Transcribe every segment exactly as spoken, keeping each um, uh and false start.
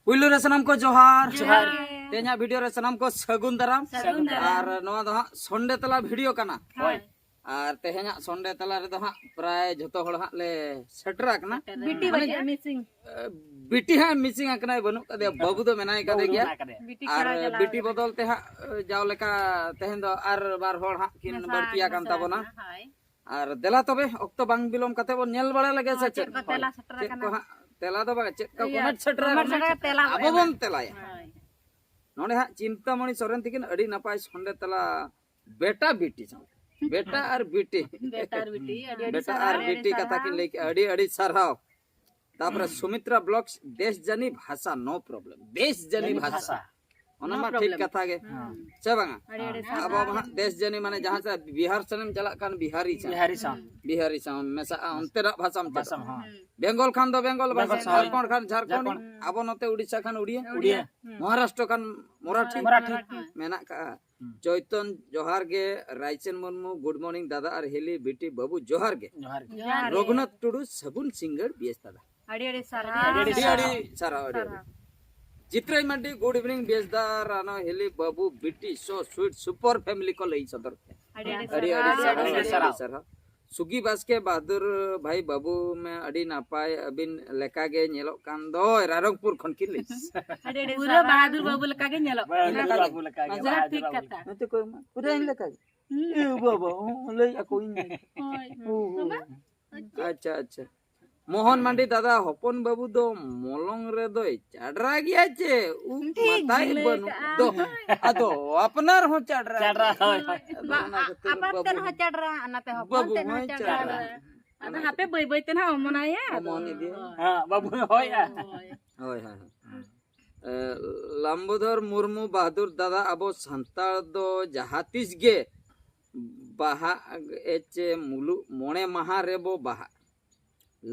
ᱯᱩᱭᱞᱩ ᱨᱮ ᱥᱟᱱᱟᱢ ᱠᱚ ᱡᱚᱦᱟᱨ᱾ ᱡᱚᱦᱟᱨ᱾ ᱛᱮᱦᱮᱧᱟᱜ ᱵᱷᱤᱰᱤᱭᱳ ᱨᱮ ᱥᱟᱱᱟᱢ ᱠᱚ ᱥᱟᱹᱜᱩᱱ ᱫᱟᱨᱟᱢ᱾ ᱥᱟᱹᱜᱩᱱ ᱫᱟᱨᱟᱢ᱾ ᱟᱨ ᱱᱚᱣᱟ ᱫᱚ ᱦᱟᱸᱜ ᱥᱚᱱᱰᱮ ᱛᱟᱞᱟ ᱵᱷᱤᱰᱤᱭᱳ ᱠᱟᱱᱟ᱾ ᱦᱳᱭ᱾ ᱟᱨ ᱛᱮᱦᱮᱧᱟᱜ ᱥᱚᱱᱰᱮ ᱛᱟᱞᱟ ᱨᱮᱫᱚ ᱦᱟᱸᱜ ᱯᱨᱟᱭ ᱡᱷᱚᱛᱚ ᱦᱚᱲ ᱦᱟᱸᱜ ᱞᱮ ᱥᱮᱴᱮᱨ ᱟᱠᱟᱱᱟ᱾ ᱵᱤᱴᱤ ᱢᱟᱱᱮ, ᱵᱟᱡᱮ ᱢᱤᱥᱤᱝ᱾ ᱵᱤᱴᱤ ᱦᱟᱸᱜ ᱢᱤᱥᱤᱝ ᱟᱠᱟᱱᱟᱭ, ᱵᱟᱹᱱᱩᱜ ᱠᱟᱫᱮᱭᱟ, ᱵᱟᱹᱵᱩ ᱫᱚ ᱢᱮᱱᱟᱭ ᱠᱟᱫᱮ ᱵᱟᱹᱵᱩ ᱫᱚ ᱜᱮᱭᱟ᱾ ᱢᱮᱱᱟᱭ ᱠᱟᱫᱮᱭᱟ᱾ ᱵᱤᱴᱤ ᱟᱨ ᱠᱷᱟᱲᱟ ᱪᱟᱞᱟᱣ ᱵᱤᱴᱤ ᱠᱟᱱᱟ᱾ ᱵᱚᱫᱚᱞ ᱛᱮ ᱦᱟᱸᱜ ᱡᱟᱣ ᱞᱮᱠᱟ ᱛᱮᱦᱮᱧ ᱫᱚ ᱟᱨ ᱵᱟᱨ ᱦᱚᱲ ᱦᱟᱸᱜ ᱠᱤᱱ ᱢᱮᱥᱟ, ᱵᱟᱹᱲᱛᱤ ᱟᱠᱟᱱ ᱢᱮᱥᱟ ᱛᱟᱵᱚᱱᱟ᱾ ᱟᱠᱟᱱᱟ, ᱦᱳᱭ᱾ ᱟᱨ ᱫᱮᱞᱟ ᱛᱚᱵᱮ, ᱚᱠᱛᱚ ᱵᱟᱝ ᱵᱤᱞᱚᱢ ᱠᱟᱛᱮ ᱵᱚᱱ ᱧᱮᱞ ᱵᱟᱲᱟ ᱞᱮᱜᱮ ᱥᱮ ᱦᱳᱭ, ᱪᱮᱫ? ᱪᱮᱫ ᱠᱚ ᱛᱮᱞᱟ ᱥᱮᱴᱮᱨ ᱪᱮᱫ ᱠᱚ ᱟᱠᱟᱱᱟ? ᱦᱟᱸᱜ ᱛᱮᱞᱟ ᱫᱚ ᱵᱟᱝ, ᱪᱮᱫ ᱠᱚ ᱤᱭᱟᱹ, ᱠᱚᱢᱮᱱᱴ ᱥᱮᱴᱮᱨ ᱠᱚᱢᱮᱱᱴ ᱟᱠᱟᱱᱟ? ᱥᱮᱴᱮᱨ ᱠᱟᱛᱮ ᱛᱮᱞᱟ ᱵᱚ ᱟᱵᱚ ᱮᱢᱟ᱾ ᱵᱚᱱ ᱛᱮᱞᱟᱭᱟ᱾ ᱦᱳᱭ᱾ ᱱᱚᱰᱮ ᱦᱟᱸᱜ ᱪᱤᱱᱛᱟᱢᱚᱬᱤ ᱥᱚᱨᱮᱱ ᱛᱤᱠᱤᱱ ᱟᱹᱰᱤ ᱱᱟᱯᱟᱭ ᱥᱚᱱᱰᱮ ᱛᱮᱞᱟ, ᱵᱮᱴᱟ ᱵᱤᱴᱤ ᱥᱟᱶᱛᱮ᱾ ᱵᱮᱴᱟ ᱟᱨ ᱵᱤᱴᱤ᱾ ᱵᱮᱴᱟ ᱟᱨ ᱵᱤᱴᱤ, ᱟᱹᱰᱤ ᱟᱹᱰᱤ ᱵᱮᱴᱟ ᱥᱟᱨᱦᱟᱣ᱾ ᱟᱨ ᱟᱹᱰᱤ ᱵᱤᱴᱤ ᱟᱹᱰᱤ ᱠᱟᱛᱷᱟ ᱠᱤᱱ ᱥᱟᱨᱦᱟᱣ᱾ ᱞᱟᱹᱭ ᱠᱮᱜᱼᱟ, ᱟᱹᱰᱤ ᱟᱹᱰᱤ ᱥᱟᱨᱦᱟᱣ᱾ ᱛᱟᱯᱚᱨᱮ ᱥᱩᱢᱤᱛᱨᱟ ᱵᱞᱚᱜᱥ, ᱫᱮᱥ ᱡᱟᱹᱱᱤ ᱵᱷᱟᱥᱟ, ᱱᱳ ᱯᱨᱚᱵᱞᱮᱢ, ᱫᱮᱥ ᱡᱟᱹᱱᱤ ᱡᱟᱹᱱᱤ ᱵᱷᱟᱥᱟ᱾ ᱵᱷᱟᱥᱟ᱾ ᱚᱱᱟ ᱱᱳ ᱢᱟ ᱴᱷᱤᱠ ᱯᱨᱚᱵᱞᱮᱢ᱾ ᱠᱟᱛᱷᱟ ᱜᱮ᱾ ᱦᱮᱸ᱾ ᱥᱮ ᱵᱟᱝᱟ? ᱟᱹᱰᱤ ᱟᱹᱰᱤ ᱟᱵᱚ ᱥᱟᱨᱦᱟᱣ᱾ ᱢᱟ ᱦᱟᱸᱜ ᱫᱮᱥ ᱡᱟᱹᱱᱤ ᱢᱟᱱᱮ ᱡᱟᱦᱟᱸ ᱥᱮᱫ ᱵᱤᱦᱟᱨ ᱥᱮᱱ ᱮᱢ ᱪᱟᱞᱟᱜ ᱠᱟᱱ ᱵᱤᱦᱟᱨᱤ ᱥᱟᱶ᱾ ᱵᱤᱦᱟᱨᱤ ᱥᱟᱶ᱾ ᱵᱤᱦᱟᱨᱤ ᱥᱟᱶ ᱢᱮᱥᱟᱜᱼᱟ, ᱚᱱᱛᱮᱱᱟᱜ ᱵᱷᱟᱥᱟᱢ ᱪᱮᱫᱚᱜᱼᱟ᱾ ᱵᱷᱟᱥᱟ ᱦᱚᱸ᱾ ᱦᱩᱸ᱾ ᱵᱮᱝᱜᱚᱞ ᱠᱷᱟᱱ ᱫᱚ ᱵᱮᱝᱜᱚᱞ ᱵᱷᱟᱥᱟ, ᱵᱮᱝᱜᱚᱞ ᱥᱟᱶ᱾ ᱡᱷᱟᱲᱠᱷᱚᱸᱰ ᱠᱷᱟᱱ ᱡᱷᱟᱲᱠᱷᱚᱸᱰ, ᱡᱷᱟᱲᱠᱷᱚᱸᱰ᱾ ᱟᱵᱚ ᱱᱚᱛᱮ ᱩᱲᱤᱥᱥᱟ ᱠᱷᱟᱱ ᱩᱲᱤᱭᱟ, ᱩᱲᱤᱭᱟ᱾ ᱦᱩᱸ᱾ ᱢᱚᱦᱟᱨᱟᱥᱴᱨᱚ ᱠᱷᱟᱱ ᱢᱚᱨᱟᱴᱷᱤ᱾ ᱢᱚᱨᱟᱴᱷᱤ᱾ ᱢᱮᱱᱟᱜ ᱠᱟᱜᱼᱟ᱾ ᱦᱩᱸ᱾ ᱪᱚᱭᱛᱚᱱ ᱡᱚᱦᱟᱨ ᱜᱮ, ᱨᱟᱭᱪᱚᱱ ᱢᱩᱨᱢᱩ, ᱜᱩᱰ ᱢᱚᱨᱱᱤᱝ ᱫᱟᱫᱟ ᱟᱨ ᱦᱤᱞᱤ ᱵᱤᱴᱤ ᱵᱟᱹᱵᱩ ᱡᱚᱦᱟᱨ ᱜᱮ᱾ ᱡᱚᱦᱟᱨ ᱜᱮ᱾ ᱡᱚᱦᱟᱨ ᱜᱮ᱾ ᱨᱚᱜᱷᱩᱱᱟᱛᱷ ᱴᱩᱰᱩ, ᱥᱟᱹᱜᱩᱱ ᱥᱤᱸᱜᱟᱹᱲ ᱵᱤᱭᱮᱥ ᱫᱟᱫᱟ᱾ ᱟᱹᱰᱤ ᱟᱹᱰᱤ ᱥᱟᱨᱦᱟᱣ᱾ ᱟᱹᱰᱤ ᱟᱹᱰᱤ ᱥᱟᱨᱦᱟᱣ᱾ ᱟᱹᱰᱤ ᱥᱟᱨᱦᱟᱣ, ᱟᱹᱰᱤ ᱥᱟᱨᱦᱟᱣ᱾ ᱟᱹᱰᱤ᱾ ᱡᱤᱛᱨᱟᱹᱭ ᱢᱟᱱᱰᱤ, ᱜᱩᱰ ᱤᱵᱷᱤᱱᱤᱝ ᱵᱤᱭᱮᱥ ᱫᱟ, ᱨᱟᱱᱟ ᱦᱤᱞᱤ ᱵᱟᱹᱵᱩ ᱵᱤᱴᱤ, ᱥᱳ ᱥᱩᱭᱤᱴ, ᱥᱩᱯᱟᱨ ᱯᱷᱮᱢᱤᱞᱤ ᱠᱚ ᱞᱟᱹᱭ ᱥᱚᱫᱚᱨ ᱠᱮᱫᱟ᱾ ᱟᱹᱰᱤ ᱟᱹᱰᱤ ᱟᱹᱰᱤ ᱥᱟᱨᱦᱟᱣ᱾ ᱟᱹᱰᱤ ᱥᱟᱨᱦᱟᱣ, ᱟᱹᱰᱤ ᱟᱹᱰᱤ ᱥᱟᱨᱦᱟᱣ᱾ ᱥᱟᱨᱦᱟᱣ᱾ ᱥᱩᱜᱤ ᱵᱟᱥᱠᱮ, ᱵᱟᱦᱟᱫᱩᱨ ᱵᱷᱟᱭ ᱵᱟᱹᱵᱩ ᱢᱮ, ᱟᱹᱰᱤ ᱱᱟᱯᱟᱭ, ᱟᱹᱵᱤᱱ ᱞᱮᱠᱟ ᱜᱮ ᱧᱮᱞᱚᱜ ᱠᱟᱱ ᱫᱚᱭ, ᱨᱟᱭᱨᱚᱝᱯᱩᱨ ᱠᱷᱚᱱ ᱠᱤᱱ ᱞᱟᱹᱭ᱾ ᱟᱹᱰᱤ ᱟᱹᱰᱤ ᱯᱩᱨᱟᱹ ᱥᱟᱨᱦᱟᱣ᱾ ᱵᱟᱦᱟᱫᱩᱨ ᱵᱟᱹᱵᱩ ᱞᱮᱠᱟ ᱜᱮ ᱧᱮᱞᱚᱜ ᱵᱟᱦᱟᱫᱩᱨ ᱠᱟᱱᱟ᱾ ᱵᱟᱹᱵᱩ ᱞᱮᱠᱟ ᱜᱮ, ᱡᱟᱦᱟᱸ ᱵᱟᱦᱟᱫᱩᱨ ᱴᱷᱤᱠ ᱵᱟᱹᱵᱩ ᱠᱟᱛᱷᱟ᱾ ᱞᱮᱠᱟ᱾ ᱱᱚᱛᱮ ᱠᱚ ᱮᱢᱟ, ᱯᱩᱨᱟᱹ ᱤᱧ ᱞᱮᱠᱟ ᱜᱮ᱾ ᱦᱩᱸ᱾ ᱮ ᱵᱟᱵᱟ, ᱚ, ᱞᱟᱹᱭ ᱟᱠᱚ ᱤᱧ ᱞᱮᱠᱟ᱾ ᱦᱳᱭ, ᱦᱩᱸ, ᱦᱩᱸ᱾ ᱵᱟᱵᱟ? ᱟᱪᱪᱷᱟ, ᱟᱪᱪᱷᱟ᱾ ᱢᱳᱦᱚᱱ ᱢᱟᱱᱰᱤ ᱫᱟᱫᱟ, ᱦᱚᱯᱚᱱ ᱵᱟᱹᱵᱩ ᱫᱚ ᱢᱚᱞᱚᱝ ᱨᱮᱫᱚᱭ ᱪᱟᱰᱨᱟ ᱜᱮᱭᱟ ᱪᱮ? ᱩᱵ ᱴᱷᱤᱠ ᱢᱟᱛᱟᱭ ᱞᱟᱹᱭ ᱵᱟᱹᱱᱩᱜ ᱠᱟᱜᱼᱟ᱾ ᱫᱚ᱾ ᱟᱫᱚ ᱟᱯᱱᱟᱨ ᱦᱚᱸ ᱪᱟᱰᱨᱟ ᱪᱟᱰᱨᱟ, ᱜᱮᱭᱟ᱾ ᱦᱳᱭ, ᱦᱳᱭ᱾ ᱟᱫᱚ ᱵᱟ-, ᱚᱱᱟ ᱟ-, ᱠᱷᱟᱹᱛᱤᱨ ᱟᱯᱟᱛ ᱛᱮᱫ ᱵᱟᱹᱵᱩ, ᱦᱚᱸ ᱪᱟᱰᱨᱟ, ᱚᱱᱟᱛᱮ ᱦᱚᱯᱚᱱ ᱵᱟᱹᱵᱩ ᱛᱮᱫ ᱦᱚᱸ ᱦᱚᱸᱭ ᱪᱟᱰᱨᱟ᱾ ᱪᱟᱰᱨᱟ᱾ ᱟᱫᱚ ᱚᱱᱟ ᱦᱟᱯᱮ ᱠᱷᱟᱹᱛᱤᱨ ᱵᱟᱹᱭ ᱵᱟᱹᱭ ᱛᱮ ᱱᱟᱦᱟᱜ ᱚᱢᱚᱱᱟᱭᱟ᱾ ᱟᱫᱚ ᱚᱢᱚᱱ ᱤᱫᱤᱭᱟ᱾ ᱦᱳᱭ᱾ ᱦᱮᱸ, ᱵᱟᱹᱵᱩ ᱦᱚᱸ ᱦᱳᱭ, ᱦᱳᱭ᱾ ᱦᱳᱭ, ᱦᱳᱭ᱾ ᱮ, ᱞᱟᱢᱵᱳᱫᱚᱨ ᱢᱩᱨᱢᱩ, ᱵᱟᱦᱟᱫᱩᱨ ᱫᱟᱫᱟ, ᱟᱵᱚ ᱥᱟᱱᱛᱟᱲ ᱫᱚ ᱡᱟᱦᱟᱸ ᱛᱤᱥ ᱜᱮ ᱵᱟᱦᱟᱜ ᱮ ᱪᱮ ᱢᱩᱞᱩᱜ ᱢᱚᱬᱮ ᱢᱟᱦᱟ ᱨᱮᱵᱚ ᱵᱟᱦᱟᱜ?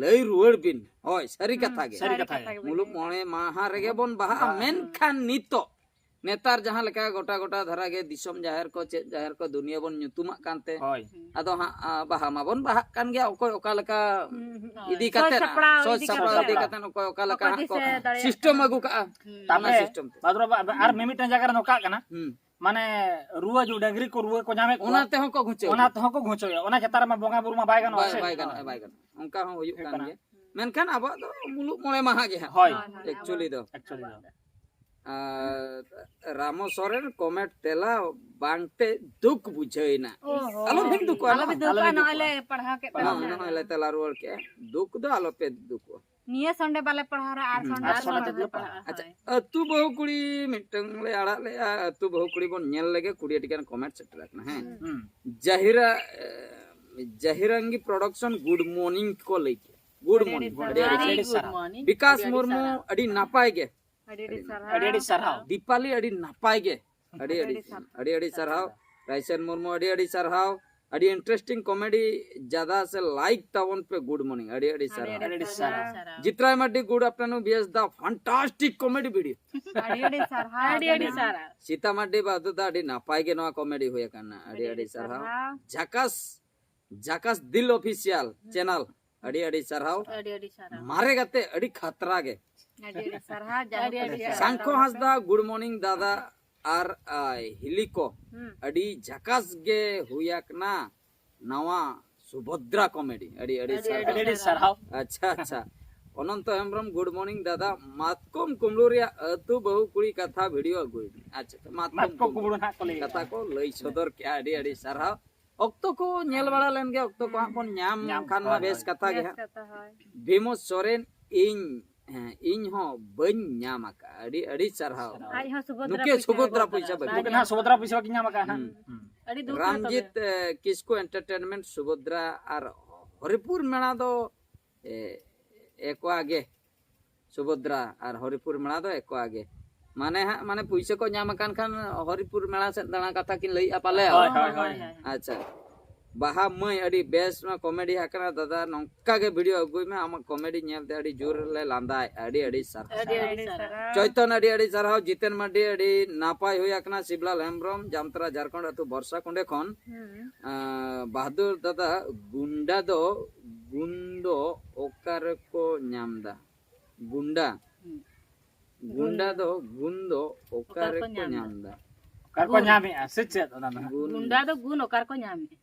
ᱞᱟᱹᱭ ᱨᱩᱣᱟᱹᱲ ᱵᱤᱱ᱾ ᱦᱳᱭ, ᱥᱟᱹᱨᱤ ᱦᱩᱸ, ᱠᱟᱛᱷᱟ ᱜᱮ᱾ ᱥᱟᱹᱨᱤ ᱥᱟᱹᱨᱤ ᱠᱟᱛᱷᱟ ᱠᱟᱛᱷᱟ ᱜᱮ᱾ ᱜᱮ᱾ ᱢᱩᱞᱩᱜ ᱢᱚᱬᱮ ᱢᱟᱦᱟ ᱨᱮᱜᱮ ᱵᱚᱱ ᱵᱟᱦᱟᱜᱼᱟ, ᱵᱟᱦᱟ᱾ ᱢᱮᱱᱠᱷᱟᱱ ᱱᱤᱛᱚᱜ ᱱᱮᱛᱟᱨ ᱡᱟᱦᱟᱸ ᱞᱮᱠᱟ ᱜᱚᱴᱟ ᱜᱚᱴᱟ ᱫᱷᱟᱨᱟ ᱜᱮ ᱫᱤᱥᱚᱢ ᱡᱟᱦᱮᱨ ᱠᱚ, ᱪᱮᱫ ᱡᱟᱦᱮᱨ ᱠᱚ, ᱫᱩᱱᱤᱭᱟᱹ ᱵᱚᱱ ᱧᱩᱛᱩᱢᱟᱜ ᱠᱟᱱᱛᱮ, ᱦᱳᱭ᱾ ᱟᱫᱚ ᱦᱟᱸᱜ ᱟ, ᱵᱟᱦᱟ ᱢᱟᱵᱚᱱ ᱵᱟᱦᱟᱜ ᱠᱟᱱ ᱜᱮᱭᱟ, ᱚᱠᱚᱭ ᱚᱠᱟ ᱞᱮᱠᱟ ᱦᱩᱸ, ᱦᱩᱸ᱾ ᱤᱫᱤ ᱥᱚᱡᱽ ᱠᱟᱛᱮ, ᱥᱟᱯᱲᱟᱣ ᱤᱫᱤ ᱥᱚᱡᱽ ᱠᱟᱛᱮ ᱥᱟᱯᱲᱟᱣ ᱦᱚᱸ᱾ ᱤᱫᱤ ᱠᱟᱛᱮ ᱚᱠᱚᱭ ᱚᱠᱟ ᱞᱮᱠᱟ ᱚᱠᱚᱭ ᱦᱟᱸᱜ ᱠᱚ ᱫᱤᱥᱟᱹ ᱫᱟᱲᱮᱭᱟᱜ ᱥᱤᱥᱴᱮᱢ ᱠᱟᱱᱟ᱾ ᱟᱹᱜᱩ ᱠᱟᱜᱼᱟ, ᱦᱩᱸ᱾ ᱚᱱᱟ ᱛᱟᱯᱚᱨᱮ ᱥᱤᱥᱴᱮᱢ ᱛᱮ᱾ ᱵᱟᱫᱽᱨᱚ ᱵᱟ-, ᱟᱨ ᱢᱤᱢᱤᱫᱴᱟᱝ ᱡᱟᱭᱜᱟ ᱨᱮ ᱱᱚᱝᱠᱟᱜ ᱠᱟᱱᱟ, ᱦᱩᱸ᱾ ᱢᱟᱱᱮ ᱨᱩᱣᱟᱹ ᱡᱩ ᱰᱟᱝᱨᱤ ᱠᱚ ᱨᱩᱣᱟᱹ ᱠᱚ ᱧᱟᱢᱮᱫ ᱠᱚᱣᱟ, ᱚᱱᱟ ᱛᱮᱦᱚᱸ ᱠᱚ ᱜᱷᱩᱸᱪᱟᱹᱣ ᱚᱱᱟ ᱛᱮᱦᱚᱸ ᱠᱚ ᱜᱷᱩᱸᱪᱟᱹᱣᱮᱫᱼᱟ᱾ ᱚᱱᱟ ᱪᱮᱛᱟᱱ ᱨᱮᱢᱟ ᱵᱚᱸᱜᱟ ᱵᱩᱨᱩ ᱢᱟ ᱵᱟᱭ ᱜᱟᱱᱚᱜᱼᱟ ᱵᱟᱭ, ᱥᱮ᱾ ᱵᱟᱭ ᱜᱟᱱᱚᱜᱼᱟ, ᱵᱟᱭ ᱜᱟᱱᱚᱜᱼᱟ, ᱚᱱᱠᱟ ᱦᱚᱸ ᱦᱩᱭᱩᱜ ᱦᱩᱭᱩᱜ ᱠᱟᱱ ᱠᱟᱱᱟ᱾ ᱜᱮᱭᱟ᱾ ᱢᱮᱱᱠᱷᱟᱱ ᱟᱵᱚᱣᱟᱜ ᱫᱚ ᱢᱩᱞᱩᱜ ᱢᱚᱬᱮ ᱢᱟᱦᱟ ᱜᱮ ᱦᱟᱸᱜ᱾ ᱦᱳᱭ᱾ ᱦᱳᱭ, ᱦᱳᱭ, Actually ᱫᱚ᱾ ᱦᱩᱸ᱾ ᱟᱨ ᱨᱟᱢᱚ ᱥᱚᱨᱮᱱ ᱠᱚᱢᱮᱱᱴ ᱛᱮᱞᱟ ᱵᱟᱝᱛᱮ ᱫᱩᱠ ᱵᱩᱡᱷᱟᱹᱣ ᱮᱱᱟ᱾ ᱚ ᱦᱚᱸ᱾ ᱟᱞᱚᱵᱤᱱ ᱫᱩᱠᱩᱜᱼᱟ, ᱟᱞᱚᱵᱤᱱ ᱱᱚᱣᱟ᱾ ᱫᱩᱠᱩᱜᱼᱟ, ᱟᱞᱚᱵᱤᱱ ᱱᱚᱜᱼᱚᱭ ᱫᱩᱠᱩᱜᱼᱟ᱾ ᱞᱮ ᱯᱟᱲᱦᱟᱣ ᱠᱮᱫ ᱯᱟᱲᱦᱟᱣ ᱛᱟᱵᱚᱱᱟ᱾ ᱱᱚᱜᱼᱚᱭ ᱞᱮ ᱛᱮᱞᱟ ᱨᱩᱣᱟᱹᱲ ᱠᱮᱜᱼᱟ, ᱫᱩᱠ ᱫᱚ ᱟᱞᱚᱯᱮ ᱫᱩᱠᱩᱜᱼᱟ᱾ ᱱᱤᱭᱟᱹ ᱥᱚᱱᱰᱮ ᱵᱟᱞᱮ ᱯᱟᱲᱦᱟᱣ ᱨᱮ ᱟᱨ ᱦᱩᱸ, ᱥᱚᱱᱰᱮ ᱟᱨ ᱟᱨ ᱥᱚᱱᱰᱮ ᱥᱚᱱᱰᱮ ᱛᱮᱞᱮ ᱞᱮ ᱯᱟᱲᱦᱟᱜᱼᱟ᱾ ᱟᱪᱪᱷᱟ, ᱦᱳᱭ᱾ ᱟᱹᱛᱩ ᱵᱟᱹᱦᱩ ᱠᱩᱲᱤ ᱢᱤᱫᱴᱟᱝ ᱞᱮ ᱟᱲᱟᱜ ᱞᱮᱜᱼᱟ, ᱟᱹᱛᱩ ᱵᱟᱹᱦᱩ ᱠᱩᱲᱤ ᱵᱚᱱ ᱧᱮᱞ ᱞᱮᱜᱮ, ᱠᱩᱲᱤ ᱟᱹᱰᱤ ᱜᱟᱱ ᱠᱚᱢᱮᱱᱴ ᱥᱮᱴᱮᱨ ᱟᱠᱟᱱᱟ᱾ ᱦᱮᱸ, ᱦᱩᱸ᱾ ᱦᱩᱸ᱾ ᱡᱟᱦᱤᱨᱟ ᱮ, ᱡᱟᱦᱤᱨᱟᱝᱜᱤ ᱯᱨᱚᱰᱟᱠᱥᱚᱱ ᱜᱩᱰ ᱢᱚᱨᱱᱤᱝ ᱠᱚ ᱞᱟᱹᱭ ᱠᱮᱜᱼᱟ᱾ ᱜᱩᱰ ᱟᱹᱰᱤ ᱢᱚᱨᱱᱤᱝ, ᱟᱹᱰᱤ ᱟᱹᱰᱤ ᱟᱹᱰᱤ ᱥᱟᱨᱦᱟᱣ᱾ ᱟᱹᱰᱤ ᱟᱹᱰᱤ ᱥᱟᱨᱦᱟᱣ᱾ ᱥᱟᱨᱦᱟᱣ᱾ ᱵᱤᱠᱟᱥ ᱟᱹᱰᱤ ᱟᱹᱰᱤ ᱢᱩᱨᱢᱩ ᱥᱟᱨᱦᱟᱣ᱾ ᱟᱹᱰᱤ ᱱᱟᱯᱟᱭ ᱜᱮ᱾ ᱟᱹᱰᱤ ᱟᱹᱰᱤ ᱟᱹᱰᱤ ᱥᱟᱨᱦᱟᱣ᱾ ᱟᱹᱰᱤ ᱟᱹᱰᱤ ᱥᱟᱨᱦᱟᱣ᱾ ᱫᱤᱯᱟᱞᱤ ᱟᱹᱰᱤ ᱱᱟᱯᱟᱭ ᱜᱮ᱾ ᱟᱹᱰᱤ ᱟᱹᱰᱤ ᱟᱹᱰᱤ ᱥᱟᱨᱦᱟᱣ᱾ ᱟᱹᱰᱤ ᱟᱹᱰᱤ ᱥᱟᱨᱦᱟᱣ᱾ ᱨᱟᱭᱥᱮᱱ ᱢᱩᱨᱢᱩ ᱟᱹᱰᱤ ᱟᱹᱰᱤ ᱥᱟᱨᱦᱟᱣ᱾ ᱟᱹᱰᱤ ᱤᱱᱴᱟᱨᱮᱥᱴᱤᱝ ᱠᱚᱢᱮᱰᱤ ᱡᱟᱫᱟ ᱥᱮ ᱞᱟᱭᱤᱠ ᱛᱟᱵᱚᱱ ᱯᱮ ᱜᱩᱰ ᱢᱚᱨᱱᱤᱝ, ᱟᱹᱰᱤ ᱟᱹᱰᱤ ᱥᱟᱨᱦᱟᱣ᱾ ᱟᱹᱰᱤ ᱟᱹᱰᱤ ᱥᱟᱨᱦᱟᱣ᱾ Jitrai Mardi, good afternoon B S ᱫᱟ, fantastic comedy video᱾ ᱟᱹᱰᱤ ᱟᱹᱰᱤ ᱥᱟᱨᱦᱟᱣ᱾ ᱟᱹᱰᱤ ᱟᱹᱰᱤ ᱥᱟᱨᱦᱟᱣ᱾ ᱥᱤᱛᱟ ᱢᱟᱨᱰᱤ ᱵᱟᱹᱵᱩ ᱫᱟ, ᱟᱹᱰᱤ ᱱᱟᱯᱟᱭ ᱜᱮ ᱱᱚᱣᱟ ᱠᱚᱢᱮᱰᱤ ᱦᱩᱭ ᱟᱠᱟᱱᱟ, ᱟᱹᱰᱤ ᱟᱹᱰᱤ ᱥᱟᱨᱦᱟᱣ᱾ ᱡᱟᱠᱟᱥ, ᱡᱟᱠᱟᱥ ᱫᱤᱞ ᱚᱯᱷᱤᱥᱤᱭᱟᱞ ᱪᱮᱱᱮᱞ, ᱟᱹᱰᱤ ᱟᱹᱰᱤ ᱥᱟᱨᱦᱟᱣ᱾ ᱟᱹᱰᱤ ᱟᱹᱰᱤ ᱥᱟᱨᱦᱟᱣ᱾ ᱢᱟᱨᱮ ᱜᱟᱛᱮ ᱟᱹᱰᱤ ᱠᱷᱟᱛᱨᱟ ᱜᱮ᱾ ᱟᱹᱰᱤ ᱟᱹᱰᱤ ᱥᱟᱨᱦᱟᱣ᱾ ᱟᱹᱰᱤ ᱟᱹᱰᱤ ᱡᱟᱦᱟᱸ ᱥᱟᱝᱠᱷᱚ ᱦᱟᱸᱥᱫᱟ, ᱜᱩᱰ ᱢᱚᱨᱱᱤᱝ ᱫᱟᱫᱟ ᱟᱨ ᱟ, ᱦᱤᱞᱤ ᱠᱚ, ᱦᱩᱸ᱾ ᱟᱹᱰᱤ ᱡᱟᱠᱟᱥ ᱜᱮ ᱦᱩᱭ ᱟᱠᱟᱱᱟ ᱱᱟᱣᱟ ᱥᱩᱵᱷᱚᱫᱨᱟ ᱠᱚᱢᱮᱰᱤ᱾ ᱟᱹᱰᱤ ᱟᱹᱰᱤ ᱟᱹᱰᱤ ᱥᱟᱨᱦᱟᱣ᱾ ᱟᱹᱰᱤ ᱟᱹᱰᱤ ᱥᱟᱨᱦᱟᱣ᱾ ᱟᱪᱪᱷᱟ, ᱟᱪᱪᱷᱟ᱾ ᱚᱱᱚᱱᱛᱚ ᱦᱮᱢᱵᱨᱚᱢ, ᱜᱩᱰ ᱢᱚᱨᱱᱤᱝ ᱫᱟᱫᱟ, ᱢᱟᱛᱠᱚᱢ ᱠᱩᱢᱲᱩ ᱨᱮᱭᱟᱜ ᱟᱹᱛᱩ ᱵᱟᱹᱦᱩ ᱠᱩᱲᱤ ᱠᱟᱛᱷᱟ ᱵᱷᱤᱰᱤᱭᱳ ᱟᱹᱜᱩᱭ ᱢᱮ᱾ ᱟᱪᱪᱷᱟ, ᱢᱟᱛᱠᱚᱢ ᱢᱟᱛᱠᱚᱢ ᱠᱩᱢᱲᱩ ᱠᱩᱢᱲᱩ ᱱᱟᱦᱟᱜ ᱠᱚ ᱞᱟᱹᱭ ᱠᱟᱛᱷᱟ ᱠᱟᱫᱟ᱾ ᱠᱚ ᱞᱟᱹᱭ ᱥᱚᱫᱚᱨ ᱠᱮᱜᱼᱟ, ᱟᱹᱰᱤ ᱟᱹᱰᱤ ᱥᱟᱨᱦᱟᱣ᱾ ᱚᱠᱛᱚ ᱠᱚ ᱧᱮᱞ ᱵᱟᱲᱟ ᱞᱮᱱ ᱜᱮ, ᱚᱠᱛᱚ ᱠᱚ ᱦᱟᱸᱜ ᱵᱚᱱ ᱧᱟᱢ ᱧᱟᱢ, ᱠᱷᱟᱱ ᱢᱟ ᱦᱳᱭ, ᱵᱮᱥ ᱦᱳᱭ᱾ ᱠᱟᱛᱷᱟ ᱜᱮ ᱵᱮᱥ ᱦᱟᱸᱜ᱾ ᱠᱟᱛᱷᱟ, ᱦᱳᱭ᱾ ᱵᱷᱤᱢᱚ ᱥᱚᱨᱮᱱ, ᱤᱧ, ᱦᱮᱸ, ᱤᱧ ᱦᱚᱸ ᱵᱟᱹᱧ ᱧᱟᱢ ᱟᱠᱟᱫᱼᱟ, ᱟᱹᱰᱤ ᱟᱹᱰᱤ ᱥᱟᱨᱦᱟᱣ᱾ ᱟᱡ ᱦᱚᱸ ᱥᱩᱵᱷᱚᱫᱨᱟ ᱱᱩᱠᱤᱱ ᱯᱩᱡᱟᱹ ᱥᱩᱵᱷᱚᱫᱨᱟ ᱵᱟᱭ ᱯᱩᱡᱟᱹ ᱧᱟᱢ ᱵᱟᱹᱠᱤᱱ ᱟᱠᱟᱫᱟ᱾ ᱱᱩᱠᱤᱱ ᱦᱟᱸᱜ ᱥᱩᱵᱷᱚᱫᱨᱟ ᱯᱩᱡᱟᱹ ᱵᱟᱹᱠᱤᱱ ᱧᱟᱢ ᱟᱠᱟᱫᱼᱟ ᱦᱟᱸᱜ᱾ ᱦᱩᱸ᱾ ᱦᱩᱸ᱾ ᱟᱹᱰᱤ ᱫᱩᱠ ᱨᱮ ᱨᱟᱢᱡᱤᱛ ᱛᱚᱵᱮ᱾ ᱮ, ᱠᱤᱥᱠᱩ ᱮᱱᱴᱟᱨᱴᱮᱱᱢᱮᱱᱴ ᱥᱩᱵᱷᱚᱫᱨᱟ ᱟᱨ ᱦᱚᱨᱤᱯᱩᱨ ᱢᱮᱞᱟ ᱫᱚ ᱮ, ᱮᱠᱚᱣᱟ ᱜᱮ᱾ ᱥᱩᱵᱷᱚᱫᱨᱟ ᱟᱨ ᱦᱚᱨᱤᱯᱩᱨ ᱢᱮᱞᱟ ᱫᱚ ᱮᱠᱚᱣᱟ ᱜᱮ᱾ ᱢᱟᱱᱮ ᱦᱟᱸᱜ, ᱢᱟᱱᱮ ᱯᱩᱭᱥᱟᱹ ᱠᱚ ᱧᱟᱢ ᱟᱠᱟᱱ ᱠᱷᱟᱱ ᱦᱚᱨᱤᱯᱩᱨ ᱢᱮᱞᱟ ᱥᱮᱫ ᱫᱟᱬᱟ ᱠᱟᱛᱷᱟ ᱠᱤᱱ ᱞᱟᱹᱭᱮᱫᱼᱟ ᱯᱟᱞᱮ᱾ ᱦᱳᱭ, ᱦᱳᱭ, ᱦᱳᱭ᱾ ᱟᱪᱪᱷᱟ᱾ ᱵᱟᱦᱟ ᱢᱟᱹᱭ, ᱟᱹᱰᱤ ᱵᱮᱥ ᱱᱚᱣᱟ ᱠᱚᱢᱮᱰᱤ ᱟᱠᱟᱱᱟ ᱫᱟᱫᱟ, ᱱᱚᱝᱠᱟ ᱜᱮ ᱵᱷᱤᱰᱤᱭᱳ ᱟᱹᱜᱩᱭ ᱢᱮ, ᱟᱢᱟᱜ ᱠᱚᱢᱮᱰᱤ ᱧᱮᱞᱛᱮ ᱟᱹᱰᱤ ᱡᱳᱨ ᱞᱮ ᱞᱟᱸᱫᱟᱭᱮᱫᱼᱟ᱾ ᱟᱹᱰᱤ ᱟᱹᱰᱤ ᱥᱟᱨᱦᱟᱣ᱾ ᱟᱹᱰᱤ ᱟᱹᱰᱤ ᱥᱟᱨᱦᱟᱣ᱾ ᱪᱚᱭᱛᱚᱱ, ᱟᱹᱰᱤ ᱟᱹᱰᱤ ᱥᱟᱨᱦᱟᱣ᱾ ᱡᱤᱛᱮᱱ ᱢᱟᱨᱰᱤ, ᱟᱹᱰᱤ ᱱᱟᱯᱟᱭ ᱦᱩᱭ ᱟᱠᱟᱱᱟ᱾ ᱥᱤᱵᱞᱟᱞ ᱦᱮᱢᱵᱨᱚᱢ, ᱡᱟᱢᱛᱟᱨᱟ, ᱡᱷᱟᱲᱠᱷᱚᱸᱰ ᱟᱹᱛᱩ ᱵᱚᱨᱥᱟ ᱠᱩᱸᱰᱮ ᱠᱷᱚᱱ᱾ ᱦᱩᱸ᱾ ᱟᱸ, ᱵᱟᱦᱟᱫᱩᱨ ᱫᱟᱫᱟ, ᱜᱩᱱᱰᱟ ᱫᱚ ᱜᱩᱱ ᱫᱚ ᱚᱠᱟ ᱨᱮᱠᱚ ᱧᱟᱢ ᱫᱟ? ᱜᱩᱱᱰᱟ᱾ ᱦᱩᱸ᱾ ᱜᱩᱱᱰᱟ ᱫᱚ ᱜᱩᱱ ᱫᱚ ᱚᱠᱟ ᱚᱠᱟ ᱨᱮᱠᱚ ᱨᱮᱠᱚ ᱧᱟᱢ ᱧᱟᱢ ᱫᱟ? ᱚᱠᱟ ᱨᱮᱠᱚ ᱧᱟᱢᱮᱜᱼᱟ ᱥᱮ ᱪᱮᱫ ᱚᱱᱟ ᱫᱚ? ᱜᱩᱱ- ᱜᱩᱱᱰᱟ ᱫᱚ ᱜᱩᱱ ᱚᱠᱟ ᱨᱮᱠᱚ ᱧᱟᱢᱮᱜᱼᱟ?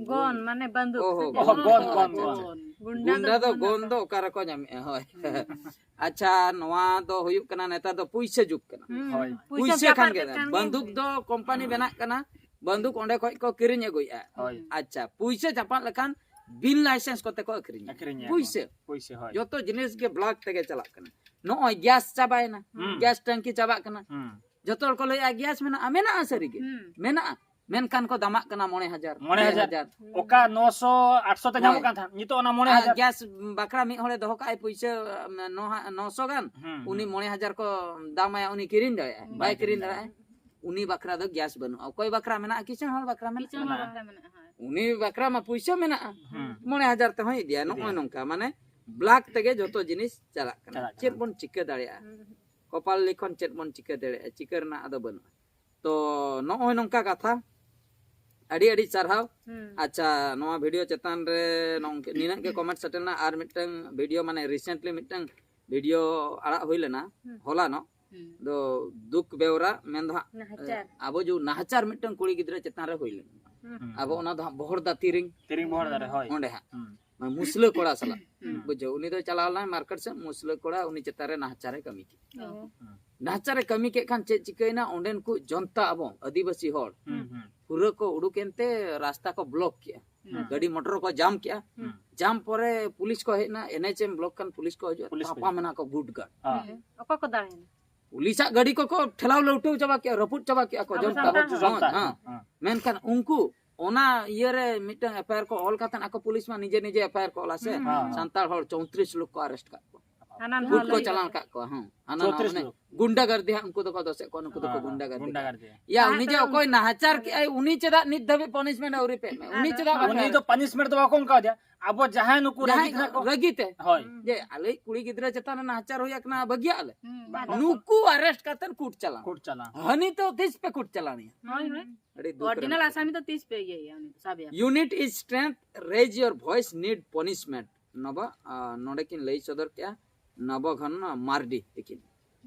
ᱜᱚᱱ, ᱢᱟᱱᱮ ᱵᱟᱱᱫᱩᱠ ᱚᱦᱚ, ᱥᱮ ᱪᱮᱫ? ᱜᱚᱱ, ᱜᱚᱱ, ᱜᱚᱱ, ᱜᱚᱱ, ᱟᱪᱪᱷᱟ, ᱜᱚᱱ᱾ ᱜᱩᱱᱰᱟ ᱫᱚ ᱜᱚᱱ ᱫᱚ ᱚᱠᱟ ᱨᱮᱠᱚ ᱧᱟᱢᱮᱜᱼᱟ? ᱦᱳᱭ᱾ ᱟᱪᱪᱷᱟ, ᱱᱚᱣᱟ ᱫᱚ ᱦᱩᱭᱩᱜ ᱠᱟᱱᱟ, ᱱᱮᱛᱟᱨ ᱫᱚ ᱯᱩᱭᱥᱟᱹ ᱡᱩᱜᱽ ᱠᱟᱱᱟ᱾ ᱦᱩᱸ, ᱦᱳᱭ᱾ ᱯᱩᱭᱥᱟᱹ ᱪᱟᱯᱟᱫ ᱠᱷᱟᱱ ᱜᱮ ᱞᱮᱠᱷᱟᱱ ᱜᱮ ᱵᱟᱱᱫᱩᱠ ᱦᱩᱭ᱾ ᱫᱚ ᱠᱳᱢᱯᱟᱱᱤ ᱵᱮᱱᱟᱜ ᱠᱟᱱᱟ, ᱵᱟᱱᱫᱩᱠ ᱚᱸᱰᱮ ᱠᱷᱚᱡ ᱠᱚ ᱠᱤᱨᱤᱧ ᱟᱹᱜᱩᱭᱮᱫᱼᱟ᱾ ᱦᱳᱭ᱾ ᱟᱪᱪᱷᱟ, ᱯᱩᱭᱥᱟᱹ ᱪᱟᱯᱟᱫ ᱞᱮᱠᱷᱟᱱ ᱵᱤᱱ ᱞᱟᱭᱥᱮᱱᱥ ᱠᱚᱛᱮ ᱠᱚ ᱟᱹᱠᱷᱨᱤᱧᱟ᱾ ᱟᱹᱠᱷᱨᱤᱧᱟ᱾ ᱯᱩᱭᱥᱟᱹ᱾ ᱯᱩᱭᱥᱟᱹ, ᱦᱳᱭ᱾ ᱡᱚᱛᱚ ᱡᱤᱱᱤᱥ ᱜᱮ ᱵᱞᱟᱠ ᱛᱮᱜᱮ ᱪᱟᱞᱟᱜ ᱠᱟᱱᱟ᱾ ᱱᱚᱜᱼᱚᱭ ᱜᱮᱥ ᱪᱟᱵᱟᱭᱮᱱᱟ, ᱦᱩᱸ᱾ ᱜᱮᱥ ᱴᱮᱝᱠᱤ ᱪᱟᱵᱟᱜ ᱠᱟᱱᱟ᱾ ᱦᱩᱸ᱾ ᱦᱩᱸ᱾ ᱢᱮᱱᱟᱜᱼᱟ᱾ ᱢᱮᱱᱠᱷᱟᱱ ᱠᱚ ᱫᱟᱢᱟᱜ ᱠᱟᱱᱟ ᱢᱚᱬᱮ ᱦᱟᱡᱟᱨ, ᱢᱚᱬᱮ ᱦᱟᱡᱟᱨ᱾ ᱦᱟᱡᱟᱨ᱾ ᱚᱠᱟ ᱱᱚᱥᱚ ᱟᱴᱥᱚ ᱛᱮ ᱧᱟᱢᱚᱜ ᱦᱳᱭ᱾ ᱠᱟᱱ ᱛᱟᱦᱮᱸᱫ, ᱱᱤᱛᱚᱜ ᱚᱱᱟ ᱢᱚᱬᱮ ᱟᱨ ᱦᱟᱡᱟᱨ᱾ ᱜᱮᱥ ᱵᱟᱠᱷᱨᱟ ᱢᱤᱫ ᱦᱚᱲᱮ ᱫᱚᱦᱚ ᱠᱟᱜᱼᱟᱭ ᱯᱩᱭᱥᱟᱹ, ᱟᱢ, ᱱᱚ-, ᱱᱚᱥᱚ ᱜᱟᱱ, ᱦᱩᱸ, ᱩᱱᱤ ᱦᱩᱸ᱾ ᱢᱚᱬᱮ ᱦᱟᱡᱟᱨ ᱠᱚ ᱫᱟᱢᱟᱭᱟ, ᱩᱱᱤ ᱠᱤᱨᱤᱧ ᱫᱟᱲᱮᱭᱟᱜᱼᱟᱭ? ᱵᱟᱭ ᱵᱟᱭ ᱠᱤᱨᱤᱧ ᱠᱤᱨᱤᱧ ᱫᱟᱲᱮᱭᱟᱜᱼᱟ᱾ ᱩᱱᱤ ᱵᱟᱠᱷᱨᱟ ᱫᱚ ᱜᱮᱥ ᱵᱟᱹᱱᱩᱜᱼᱟ᱾ ᱚᱠᱚᱭ ᱵᱟᱠᱷᱨᱟ ᱢᱮᱱᱟᱜᱼᱟ? ᱠᱤᱥᱟᱹᱬ ᱦᱚᱲ ᱵᱟᱠᱷᱨᱟ ᱢᱮᱱᱟᱜᱼᱟ᱾ ᱠᱤᱥᱟᱹᱬ ᱦᱚᱲ ᱵᱟᱠᱷᱨᱟ ᱢᱮᱱᱟᱜᱼᱟ, ᱦᱳᱭ᱾ ᱩᱱᱤ ᱵᱟᱠᱷᱨᱟ ᱢᱟ ᱯᱩᱭᱥᱟᱹ ᱢᱮᱱᱟᱜᱼᱟ, ᱦᱩᱸ᱾ ᱢᱚᱬᱮ ᱦᱟᱡᱟᱨ ᱛᱮᱦᱚᱸᱭ ᱤᱫᱤᱭᱟ᱾ ᱱᱚᱜᱼᱚᱭ ᱤᱫᱤᱭᱟ᱾ ᱱᱚᱝᱠᱟ, ᱢᱟᱱᱮ ᱵᱞᱟᱠ ᱛᱮᱜᱮ ᱡᱚᱛᱚ ᱡᱤᱱᱤᱥ ᱪᱟᱞᱟᱜ ᱠᱟᱱᱟ᱾ ᱪᱟᱞᱟᱜ ᱪᱮᱫ ᱠᱟᱱᱟ᱾ ᱵᱚᱱ ᱪᱤᱠᱟᱹ ᱫᱟᱲᱮᱭᱟᱜᱼᱟ? ᱦᱩᱸ᱾ ᱠᱚᱯᱟᱞ ᱞᱤᱠᱷᱚᱱ ᱪᱮᱫ ᱵᱚᱱ ᱪᱤᱠᱟᱹ ᱫᱟᱲᱮᱭᱟᱜᱼᱟ? ᱪᱤᱠᱟᱹ ᱨᱮᱱᱟᱜ ᱟᱫᱚ ᱵᱟᱹᱱᱩᱜᱼᱟ᱾ ᱛᱚ ᱱᱚᱜᱼᱚᱭ ᱱᱚᱝᱠᱟ ᱠᱟᱛᱷᱟ, ᱟᱹᱰᱤ ᱟᱹᱰᱤ ᱥᱟᱨᱦᱟᱣ᱾ ᱦᱩᱸ᱾ ᱟᱪᱪᱷᱟ, ᱱᱚᱣᱟ ᱵᱷᱤᱰᱤᱭᱳ ᱪᱮᱛᱟᱱ ᱨᱮ ᱱᱚᱝᱠᱟ, ᱱᱤᱱᱟᱹᱜ ᱜᱮ ᱠᱚᱢᱮᱱᱴ ᱥᱮᱴᱮᱨ ᱞᱮᱱᱟ᱾ ᱟᱨ ᱢᱤᱫᱴᱟᱝ ᱵᱷᱤᱰᱤᱭᱳ, ᱢᱟᱱᱮ ᱨᱤᱥᱮᱱᱴᱞᱤ ᱢᱤᱫᱴᱟᱝ ᱵᱷᱤᱰᱤᱭᱳ ᱟᱲᱟᱜ ᱦᱩᱭ ᱞᱮᱱᱟ ᱦᱩᱸ᱾ ᱦᱚᱞᱟᱱᱚᱜ, ᱦᱩᱸ᱾ ᱫᱚ ᱫᱩᱠ ᱵᱮᱣᱨᱟ ᱢᱮᱱ ᱫᱚ ᱦᱟᱸᱜ, ᱱᱟᱦᱟᱪᱟᱨ᱾ ᱟᱵᱚ ᱡᱩ ᱱᱟᱦᱟᱪᱟᱨ ᱢᱤᱫᱴᱟᱝ ᱠᱩᱲᱤ ᱜᱤᱫᱽᱨᱟᱹ ᱪᱮᱛᱟᱱ ᱨᱮ ᱦᱩᱭ ᱞᱮᱱᱟ᱾ ᱦᱩᱸ᱾ ᱦᱩᱸ᱾ ᱟᱵᱚ ᱚᱱᱟ ᱫᱚ ᱦᱟᱸᱜ ᱵᱚᱦᱚᱲᱫᱟ ᱛᱤᱨᱤᱝ, ᱛᱤᱨᱤᱝ ᱵᱚᱦᱚᱲᱫᱟ ᱨᱮ, ᱦᱳᱭ᱾ ᱚᱸᱰᱮ ᱦᱟᱸᱜ ᱦᱩᱸ᱾ ᱢᱩᱥᱞᱟᱹ ᱠᱚᱲᱟ ᱥᱟᱞᱟᱜ, ᱦᱩᱸ᱾ ᱵᱩᱡᱷᱟᱹᱣ, ᱩᱱᱤ ᱫᱚᱭ ᱪᱟᱞᱟᱣ ᱞᱮᱱᱟ ᱢᱟᱨᱠᱮᱴ ᱥᱮᱫ, ᱢᱩᱥᱞᱟᱹ ᱠᱚᱲᱟ ᱩᱱᱤ ᱪᱮᱛᱟᱱ ᱨᱮ ᱱᱟᱦᱟᱪᱟᱨᱮ ᱠᱟᱹᱢᱤ ᱠᱮᱫ᱾ ᱚ᱾ ᱱᱟᱦᱟᱪᱟᱨᱮ ᱠᱟᱹᱢᱤ ᱠᱮᱫ ᱠᱷᱟᱱ ᱪᱮᱫ ᱪᱤᱠᱟᱹᱭᱮᱱᱟ, ᱚᱸᱰᱮᱱ ᱠᱚ ᱡᱚᱱᱛᱟ ᱟᱵᱚ ᱟᱹᱫᱤᱵᱟᱹᱥᱤ ᱦᱚᱲ ᱦᱩᱸ, ᱦᱩᱸ᱾ ᱯᱩᱨᱟᱹ ᱠᱚ ᱩᱰᱩᱠ ᱮᱱᱛᱮ ᱨᱟᱥᱛᱟ ᱠᱚ ᱵᱞᱚᱠ ᱠᱮᱜᱼᱟ, ᱦᱩᱸ᱾ ᱜᱟᱹᱰᱤ ᱢᱚᱴᱚᱨ ᱠᱚ ᱡᱟᱢ ᱠᱮᱜᱼᱟ᱾ ᱦᱩᱸ᱾ ᱡᱟᱢ ᱯᱚᱨᱮ ᱯᱩᱞᱤᱥ ᱠᱚ ᱦᱮᱡ ᱮᱱᱟ, ᱮᱱ ᱮᱭᱤᱪ ᱮᱢ ᱵᱞᱚᱠ ᱠᱷᱟᱱ ᱯᱩᱞᱤᱥ ᱠᱚ ᱦᱤᱡᱩᱜᱼᱟ, ᱯᱩᱞᱤᱥ ᱠᱚ ᱛᱟᱯᱟᱢ ᱦᱤᱡᱩᱜᱼᱟ᱾ ᱮᱱᱟ ᱠᱚ ᱜᱩᱴ ᱜᱟᱴ᱾ ᱦᱚᱸ᱾ ᱦᱩᱸ᱾ ᱚᱠᱚᱭ ᱠᱚ ᱫᱟᱲᱮᱭᱮᱱᱟ? ᱯᱩᱞᱤᱥᱟᱜ ᱜᱟᱹᱰᱤ ᱠᱚᱠᱚ ᱴᱷᱮᱞᱟᱣ ᱞᱟᱹᱣᱴᱟᱹᱣ ᱪᱟᱵᱟ ᱠᱮᱜᱼᱟ, ᱨᱚᱯᱩᱫ ᱪᱟᱵᱟ ᱠᱮᱜᱼᱟ ᱠᱚ ᱟᱵᱚ ᱡᱚᱱᱛᱟ᱾ ᱥᱟᱱᱛᱟᱲ ᱦᱚᱲ᱾ ᱡᱚᱱᱛᱟ, ᱦᱚᱸ, ᱦᱮᱸ᱾ ᱦᱚᱸ᱾ ᱢᱮᱱᱠᱷᱟᱱ ᱩᱱᱠᱩ ᱚᱱᱟ ᱤᱭᱟᱹᱨᱮ ᱢᱤᱫᱴᱟᱝ ᱮᱯᱷ ᱟᱭ ᱟᱨ ᱠᱚ ᱚᱞ ᱠᱟᱛᱮ ᱟᱠᱚ ᱯᱩᱞᱤᱥ ᱢᱟ ᱱᱤᱡᱮ ᱱᱤᱡᱮ ᱮᱯᱷ ᱟᱭ ᱟᱨ ᱠᱚ ᱚᱞᱟ ᱥᱮ᱾ ᱦᱩᱸ᱾ ᱦᱚᱸ᱾ ᱥᱟᱱᱛᱟᱲ ᱦᱚᱲ ᱪᱳᱭᱛᱨᱤᱥ ᱞᱳᱠ ᱠᱚ ᱟᱨᱮᱥᱴ ᱠᱟᱜ ᱠᱚᱣᱟ᱾ ᱦᱟᱱᱟ ᱱᱟᱣᱟ ᱜᱩᱴ ᱠᱚ ᱞᱟᱹᱭ ᱪᱟᱞᱟᱣ ᱠᱟᱛᱮ᱾ ᱠᱟᱜ ᱠᱚᱣᱟ, ᱦᱮᱸ᱾ ᱦᱟᱱᱟ ᱱᱟᱣᱟ ᱪᱳᱭᱛᱨᱤᱥ ᱢᱟᱱᱮ ᱞᱳᱠ᱾ ᱜᱩᱱᱰᱟᱜᱟᱨᱫᱤ ᱦᱟᱸᱜ ᱩᱱᱠᱩ ᱫᱚᱠᱚ ᱫᱚᱥᱮᱫ ᱠᱚᱣᱟ, ᱱᱩᱠᱩ ᱫᱚᱠᱚ ᱦᱮᱸ, ᱜᱩᱱᱰᱟᱜᱟᱨᱫᱤ᱾ ᱜᱩᱱᱰᱟᱜᱟᱨᱫᱤ᱾ ᱭᱟ, ᱦᱮᱸ, ᱩᱱᱤ ᱡᱮ ᱛᱚ ᱚᱠᱚᱭ ᱩᱱᱠᱩ ᱱᱟᱦᱟᱪᱟᱨ ᱜᱮ᱾ ᱠᱮᱜᱼᱟᱭ, ᱩᱱᱤ ᱪᱮᱫᱟᱜ ᱱᱤᱛ ᱫᱷᱟᱹᱵᱤᱡ ᱯᱟᱱᱤᱥᱢᱮᱱᱴ ᱟᱹᱣᱨᱤ ᱯᱮ ᱮᱢᱟᱭ? ᱩᱱᱤ ᱟᱫᱚ ᱪᱮᱫᱟᱜ ᱵᱟᱯᱮ ᱩᱱᱤ ᱫᱚ ᱯᱟᱱᱤᱥᱢᱮᱱᱴ ᱫᱚ ᱵᱟᱠᱚ ᱮᱢ ᱠᱟᱣᱫᱮᱭᱟ᱾ ᱟᱵᱚ ᱡᱟᱦᱟᱸᱭ ᱱᱩᱠᱩ ᱨᱟᱹᱜᱤ ᱠᱷᱟᱱᱟᱜ ᱠᱚ, ᱨᱟᱹᱜᱤ ᱛᱮ ᱦᱳᱭ, ᱡᱮ ᱟᱞᱮ ᱠᱩᱲᱤ ᱜᱤᱫᱽᱨᱟᱹ ᱪᱮᱛᱟᱱ ᱨᱮ ᱱᱟᱦᱟᱪᱟᱨ ᱦᱩᱭ ᱟᱠᱟᱱᱟ, ᱵᱟᱹᱜᱤᱭᱟᱜ ᱞᱮ᱾ ᱦᱩᱸ, ᱵᱟᱝ᱾ ᱵᱟᱝ᱾ ᱱᱩᱠᱩ ᱟᱨᱮᱥᱴ ᱠᱟᱛᱮ ᱠᱳᱨᱴ ᱪᱟᱞᱟᱣ᱾ ᱠᱳᱨᱴ ᱪᱟᱞᱟᱣ᱾ ᱦᱟᱹᱱᱤ ᱛᱚ ᱛᱤᱥ ᱯᱮ ᱠᱳᱨᱴ ᱪᱟᱞᱟᱣ ᱱᱤᱭᱟ? ᱦᱳᱭ, ᱦᱳᱭ᱾ ᱟᱹᱰᱤ ᱫᱩᱠ ᱚᱨᱤᱡᱤᱱᱟᱞ ᱨᱮᱱᱟᱜ ᱟᱥᱟᱢᱤ ᱫᱚ ᱛᱤᱥ ᱯᱮ ᱤᱭᱟᱹᱭᱟ ᱩᱱᱤ ᱫᱚ ᱥᱟᱵᱮᱭᱟ? Unit is strength, raise your voice, need punishment. ᱱᱚᱵᱟ, ᱟ, ᱱᱚᱰᱮ ᱠᱤᱱ ᱞᱟᱹᱭ ᱥᱚᱫᱚᱨ ᱠᱮᱜᱼᱟ ᱱᱚᱵᱚᱜᱷᱚᱱ ᱢᱟᱨᱰᱤ ᱛᱤᱠᱤᱱ᱾